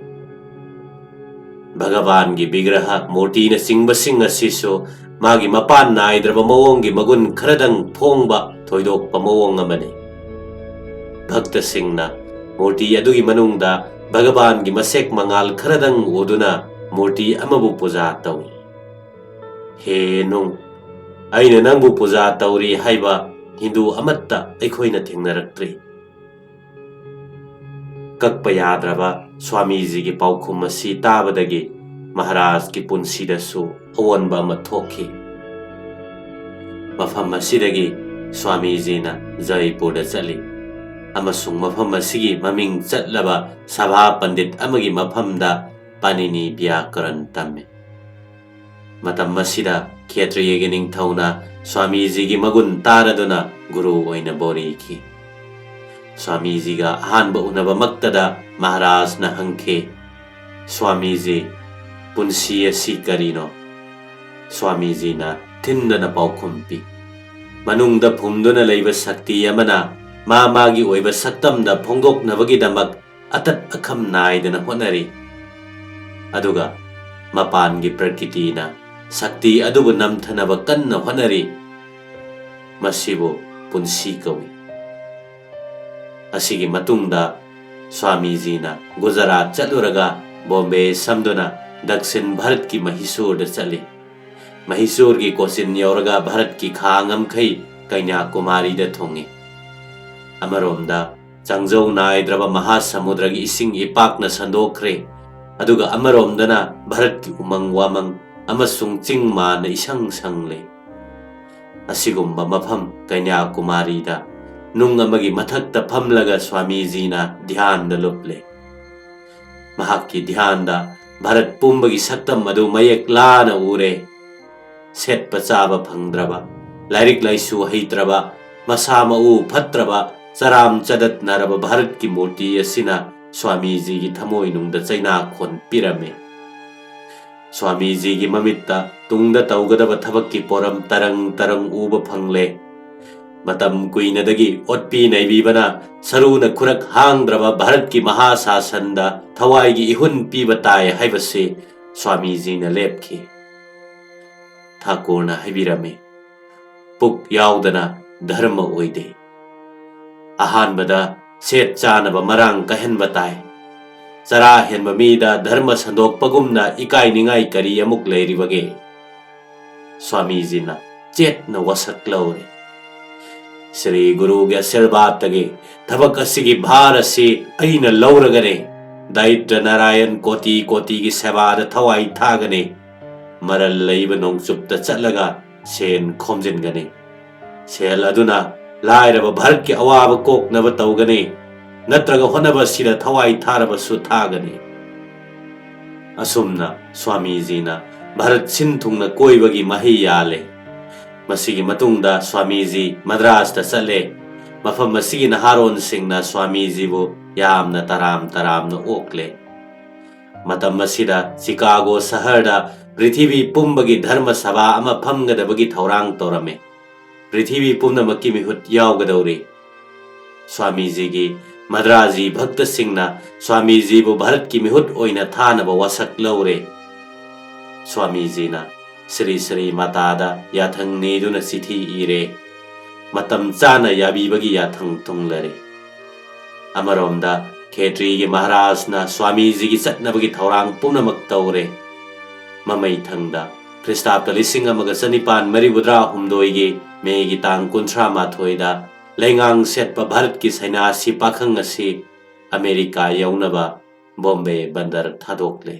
ꯚꯒꯕꯥꯟꯒꯤ ꯕꯤꯒ꯭ꯔꯍ ꯃꯨꯔꯇꯤꯅꯆꯤꯡꯕꯁꯤꯡ ꯑꯁꯤꯁꯨ ꯃꯥꯒꯤ ꯃꯄꯥꯟ ꯅꯥꯏꯗ꯭ꯔꯕ ꯃꯑꯣꯡꯒꯤ ꯃꯒꯨꯟ ꯈꯔꯗꯪ ꯐꯣꯡꯕ ꯊꯣꯏꯗꯣꯛꯄ ꯃꯑꯣꯡ ꯑꯃꯅꯤ꯫ ꯚꯛꯇꯁꯤꯡꯅ ꯃꯨꯔꯇꯤ ꯑꯗꯨꯒꯤ ꯃꯅꯨꯡꯗ ꯚꯒꯕꯥꯟꯒꯤ ꯃꯁꯦꯛ ꯃꯉꯥꯜ ꯈꯔꯗꯪ ꯎꯗꯨꯅ ꯃꯨꯔꯇꯤ ꯑꯃꯕꯨ ꯄꯨꯖꯥ ꯇꯧꯏ꯫ ꯍꯦ ꯅꯨꯡ, ꯑꯩꯅ ꯅꯪꯕꯨ ꯄꯨꯖꯥ ꯇꯧꯔꯤ ꯍꯥꯏꯕ ꯍꯤꯟꯗꯨ ꯑꯃꯠꯇ ꯑꯩꯈꯣꯏꯅ ꯊꯦꯡꯅꯔꯛꯇ꯭ꯔꯤ꯫" ꯀꯛꯄ ꯌꯥꯗ꯭ꯔꯕ ꯁ꯭ꯋꯥꯃꯤꯖꯤꯒꯤ ꯄꯥꯎꯈꯨꯝ ꯑꯁꯤ ꯇꯥꯕꯗꯒꯤ ꯃꯍꯥꯔꯥꯖꯀꯤ ꯄꯨꯟꯁꯤꯗꯁꯨ ꯑꯑꯣꯟꯕ ꯑꯃ ꯊꯣꯛꯈꯤ꯫ ꯃꯐꯝ ꯑꯁꯤꯗꯒꯤ ꯁ꯭ꯋꯥꯃꯤꯖꯤꯅ ꯖꯩꯄꯨꯔꯗ ꯆꯠꯂꯤ ꯑꯃꯁꯨꯡ ꯃꯐꯝ ꯑꯁꯤꯒꯤ ꯃꯃꯤꯡ ꯆꯠꯂꯕ ꯁꯚꯥ ꯄꯟꯗꯤꯠ ꯑꯃꯒꯤ ꯃꯐꯝꯗ ꯄꯥꯅꯤꯅꯤ ꯕ꯭ꯌꯥꯀꯔꯟ ꯇꯝꯃꯤ꯫ ꯃꯇꯝ ꯑꯁꯤꯗ ꯈꯦꯇ꯭ꯔꯤꯌꯒꯤ ꯅꯤꯡꯊꯧꯅ ꯁ꯭ꯋꯥꯃꯤꯖꯤꯒꯤ ꯃꯒꯨꯟ ꯇꯥꯔꯗꯨꯅ ꯒꯨꯔꯨ ꯑꯣꯏꯅ ꯕꯣꯔꯤꯈꯤ꯫ ꯁ꯭ꯋꯥꯃꯤꯖꯤꯒ ꯑꯍꯥꯟꯕ ꯎꯅꯕꯃꯛꯇꯗ ꯃꯍꯥꯔꯥꯖꯅ ꯍꯪꯈꯤ, "ꯁ꯭ꯋꯥꯃꯤꯖꯤ, ꯄꯨꯟꯁꯤ ꯑꯁꯤ ꯀꯔꯤꯅꯣ?" ꯁ꯭ꯋꯥꯃꯤꯖꯤꯅ ꯊꯤꯟꯗꯅ ꯄꯥꯎꯈꯨꯝ ꯄꯤ, "ꯃꯅꯨꯡꯗ ꯐꯨꯝꯗꯨꯅ ꯂꯩꯕ ꯁꯛꯇꯤ ꯑꯃꯅ ꯃꯥ ꯃꯥꯒꯤ ꯑꯣꯏꯕ ꯁꯛꯇꯝꯗ ꯐꯣꯡꯗꯣꯛꯅꯕꯒꯤꯗꯃꯛ ꯑꯇꯠ ꯑꯈꯝ ꯅꯥꯏꯗꯅ ꯍꯣꯠꯅꯔꯤ꯫ ꯑꯗꯨꯒ ꯃꯄꯥꯟꯒꯤ ꯄ꯭ꯔꯀꯤꯇꯤꯅ ꯁꯛꯇꯤ ꯑꯗꯨꯕꯨ ꯅꯝꯊꯅꯕ ꯀꯟꯅ ꯍꯣꯠꯅꯔꯤ꯫ ꯃꯁꯤꯕꯨ ꯄꯨꯟꯁꯤ ꯀꯧꯏ꯫" ꯑꯁꯤꯒꯤ ꯃꯇꯨꯡꯗ ꯁ꯭ꯋꯥꯃꯤꯖꯤꯅ ꯒꯨꯖꯔꯥꯠ ꯆꯠꯂꯨꯔꯒ ꯕꯣꯝꯕꯦ ꯁꯝꯗꯨꯅ ꯗꯛꯁꯤꯟ ꯚꯥꯔꯠꯀꯤ ꯃꯍꯤꯁꯨꯔꯗ ꯆꯠꯂꯤ꯫ ꯃꯍꯤꯁꯨꯔꯒꯤ ꯀꯣꯆꯤꯟ ꯌꯧꯔꯒ ꯚꯥꯔꯠꯀꯤ ꯈꯥ ꯉꯝꯈꯩ ꯀꯩꯅ꯭ꯌꯥꯀꯨꯃꯥꯔꯤꯗ ꯊꯨꯡꯉꯤ꯫ ꯑꯃꯔꯣꯝꯗ ꯆꯥꯡꯖꯧ ꯅꯥꯏꯗ꯭ꯔꯕ ꯃꯍꯥꯁꯃꯨꯗ꯭ꯔꯒꯤ ꯏꯁꯤꯡ ꯏꯄꯥꯛꯅ ꯁꯟꯗꯣꯛꯈ꯭ꯔꯦ, ꯑꯗꯨꯒ ꯑꯃꯔꯣꯝꯗꯅ ꯚꯥꯔꯠꯀꯤ ꯎꯃꯪ ꯋꯥꯃꯪ ꯑꯃꯁꯨꯡ ꯆꯤꯡ ꯃꯥꯟꯅ ꯏꯁꯪ ꯁꯪꯂꯦ꯫ ꯑꯁꯤꯒꯨꯝꯕ ꯃꯐꯝ ꯀꯩꯅ꯭ꯌꯥꯀꯨꯃꯥꯔꯤꯗ ꯅꯨꯡ ꯑꯃꯒꯤ ꯃꯊꯛꯇ ꯐꯝꯂꯒ ꯁ꯭ꯋꯥꯃꯤꯖꯤꯅ ꯙ꯭ꯌꯥꯟꯗ ꯂꯨꯞꯂꯦ꯫ ꯃꯍꯥꯛꯀꯤ ꯙ꯭ꯌꯥꯟꯗ ꯚꯥꯔꯠ ꯄꯨꯝꯕꯒꯤ ꯁꯛꯇꯝ ꯑꯗꯨ ꯃꯌꯦꯛ ꯂꯥꯅ ꯎꯔꯦ꯫ ꯁꯦꯠꯄ ꯆꯥꯕ ꯐꯪꯗ꯭ꯔꯕ, ꯂꯥꯏꯔꯤꯛ ꯂꯥꯏꯁꯨ ꯍꯩꯇ꯭ꯔꯕ, ꯃꯁꯥ ꯃꯎ ꯐꯠꯇ꯭ꯔꯕ, ꯆꯔꯥꯝ ꯆꯗꯠꯅꯔꯕ ꯚꯥꯔꯠꯀꯤ ꯃꯨꯔꯇꯤ ꯑꯁꯤꯅ ꯁ꯭ꯋꯥꯃꯤꯖꯤꯒꯤ ꯊꯃꯣꯏꯅꯨꯡꯗ ꯆꯩꯅꯥꯈꯣꯟ ꯄꯤꯔꯝꯃꯤ꯫ ꯁ꯭ꯋꯥꯃꯤꯖꯤꯒꯤ ꯃꯃꯤꯠꯇ ꯇꯨꯡꯗ ꯇꯧꯒꯗꯕ ꯊꯕꯛꯀꯤ ꯄꯣꯔꯝ ꯇꯔꯪ ꯇꯔꯪ ꯎꯕ ꯐꯪꯂꯦ꯫ ꯃꯇꯝ ꯀꯨꯏꯅꯗꯒꯤ ꯑꯣꯠꯄꯤ ꯅꯩꯕꯤꯕꯅ ꯁꯔꯨꯅ ꯈꯨꯔꯛ ꯍꯥꯡꯗ꯭ꯔꯕ ꯚꯥꯔꯠꯀꯤ ꯃꯍꯥꯁꯥꯁꯟꯗ ꯊꯋꯥꯏꯒꯤ ꯏꯍꯨꯟ ꯄꯤꯕ ꯇꯥꯏ ꯍꯥꯏꯕꯁꯤ ꯁ꯭ꯋꯥꯃꯤꯖꯤꯅ ꯂꯦꯞꯈꯤ꯫ ꯊꯥꯀꯨꯔꯅ ꯍꯥꯏꯕꯤꯔꯝꯃꯤ, "ꯄꯨꯛ ꯌꯥꯎꯗꯅ ꯙꯔꯃ ꯑꯣꯏꯗꯦ꯫ ꯑꯍꯥꯟꯕꯗ ꯁꯦꯠ ꯆꯥꯅꯕ ꯃꯔꯥꯡ ꯀꯥꯏꯍꯟꯕ ꯇꯥꯏ꯫ ꯆꯔꯥ ꯍꯦꯟꯕ ꯃꯤꯗ ꯙꯔꯃ ꯁꯟꯗꯣꯛꯄꯒꯨꯝꯅ ꯏꯀꯥꯏꯅꯤꯡꯉꯥꯏ ꯀꯔꯤ ꯑꯃꯨꯛ ꯂꯩꯔꯤꯕꯒꯦ?" ꯁ꯭ꯋꯥꯃꯤꯖꯤꯅ ꯆꯦꯠꯅ ꯋꯥꯁꯛ ꯂꯧꯔꯦ꯫ "ꯁ꯭ꯔꯤ ꯒꯨꯔꯨꯒꯤ ꯑꯁꯤꯔꯕꯥꯗꯇꯒꯤ ꯊꯕꯛ ꯑꯁꯤꯒꯤ ꯚꯥꯔ ꯑꯁꯤ ꯑꯩꯅ ꯂꯧꯔꯒꯅꯤ꯫ ꯗꯥꯏꯇ꯭ꯔ ꯅꯥꯔꯥꯌꯟ ꯀꯣꯇꯤ ꯀꯣꯇꯤꯒꯤ ꯁꯦꯕꯥꯗ ꯊꯋꯥꯏ ꯊꯥꯒꯅꯤ꯫ ꯃꯔꯜ ꯂꯩꯕ ꯅꯣꯡꯆꯨꯞꯇ ꯆꯠꯂꯒ ꯁꯦꯟ ꯈꯣꯝꯖꯤꯟꯒꯅꯤ꯫ ꯁꯦꯜ ꯑꯗꯨꯅ ꯂꯥꯏꯔꯕ ꯚꯥꯔꯠꯀꯤ ꯑꯋꯥꯕ ꯀꯣꯛꯅꯕ ꯇꯧꯒꯅꯤ, ꯅꯠꯇ꯭ꯔꯒ ꯍꯣꯠꯅꯕ ꯑꯁꯤꯗ ꯊꯋꯥꯏ ꯊꯥꯔꯕꯁꯨ ꯊꯥꯒꯅꯤ꯫" ꯑꯁꯨꯝꯅ ꯁ꯭ꯋꯥꯃꯤꯖꯤꯅ ꯚꯥꯔꯠ ꯁꯤꯟ ꯊꯨꯡꯅ ꯀꯣꯏꯕꯒꯤ ꯃꯍꯩ ꯌꯥꯜꯂꯦ꯫ ꯃꯁꯤꯒꯤ ꯃꯇꯨꯡꯗ ꯁ꯭ꯋꯥꯃꯤꯖꯤ ꯃꯗ꯭ꯔꯥꯁꯇ ꯆꯠꯂꯦ꯫ ꯃꯐꯝ ꯑꯁꯤꯒꯤ ꯅꯍꯥꯔꯣꯟꯁꯤꯡꯅ ꯁ꯭ꯋꯥꯃꯤꯖꯤꯕꯨ ꯌꯥꯝꯅ ꯇꯔꯥꯝ ꯇꯔꯥꯝꯅ ꯑꯣꯛꯂꯦ꯫ ꯃꯇꯝ ꯑꯁꯤꯗ ꯆꯤꯀꯥꯒꯣ ꯁꯍꯔꯗ ꯄ꯭ꯔꯤꯊꯤꯕꯤ ꯄꯨꯝꯕꯒꯤ ꯙꯔꯃ ꯁꯚꯥ ꯑꯃ ꯐꯝꯒꯗꯕꯒꯤ ꯊꯧꯔꯥꯡ ꯇꯧꯔꯝꯃꯤ꯫ ꯄ꯭ꯔꯤꯊꯤꯕꯤ ꯄꯨꯝꯅꯃꯛꯀꯤ ꯃꯤꯍꯨꯠ ꯌꯥꯎꯒꯗꯧꯔꯤ꯫ ꯁ꯭ꯋꯥꯃꯤꯖꯤꯒꯤ ꯃꯗ꯭ꯔꯥꯖꯤ ꯚꯛꯇꯁꯤꯡꯅ ꯁ꯭ꯋꯥꯃꯤꯖꯤꯕꯨ ꯚꯥꯔꯠꯀꯤ ꯃꯤꯍꯨꯠ ꯑꯣꯏꯅ ꯊꯥꯅꯕ ꯋꯥꯁꯛ ꯂꯧꯔꯦ꯫ ꯁ꯭ꯋꯥꯃꯤꯖꯤꯅ ꯁ꯭ꯔꯤ ꯁ꯭ꯔꯤ ꯃꯥꯇꯥꯗ ꯌꯥꯊꯪ ꯅꯤꯗꯨꯅ ꯆꯤꯊꯤ ꯏꯔꯦ꯫ ꯃꯇꯝ ꯆꯥꯅ ꯌꯥꯕꯤꯕꯒꯤ ꯌꯥꯊꯪ ꯊꯨꯡꯂꯔꯦ꯫ ꯑꯃꯔꯣꯝꯗ ꯈꯦꯇ꯭ꯔꯤꯒꯤ ꯃꯍꯥꯔꯥꯖꯅ ꯁ꯭ꯋꯥꯃꯤꯖꯤꯒꯤ ꯆꯠꯅꯕꯒꯤ ꯊꯧꯔꯥꯡ ꯄꯨꯝꯅꯃꯛ ꯇꯧꯔꯦ꯫ ꯃꯃꯩꯊꯪꯗ ꯈ꯭ꯔꯤꯁꯇꯥꯕꯇ ꯂꯤꯁꯤꯡ ꯑꯃꯒ ꯆꯅꯤꯄꯥꯟ ꯃꯔꯤꯐꯨꯇꯔꯥ ꯍꯨꯝꯗꯣꯏꯒꯤ ꯃꯦꯒꯤ ꯇꯥꯡ ꯀꯨꯟꯊ꯭ꯔꯥ ꯃꯥꯊꯣꯏꯗ ꯂꯩꯉꯥꯡ ꯁꯦꯠꯄ ꯚꯥꯔꯠꯀꯤ ꯁꯩꯅꯥꯁꯤ ꯄꯥꯈꯪ ꯑꯁꯤ ꯑꯃꯦꯔꯤꯀꯥ ꯌꯧꯅꯕ ꯕꯣꯝꯕꯦ ꯕꯟꯗꯔ ꯊꯥꯗꯣꯛꯂꯦ꯫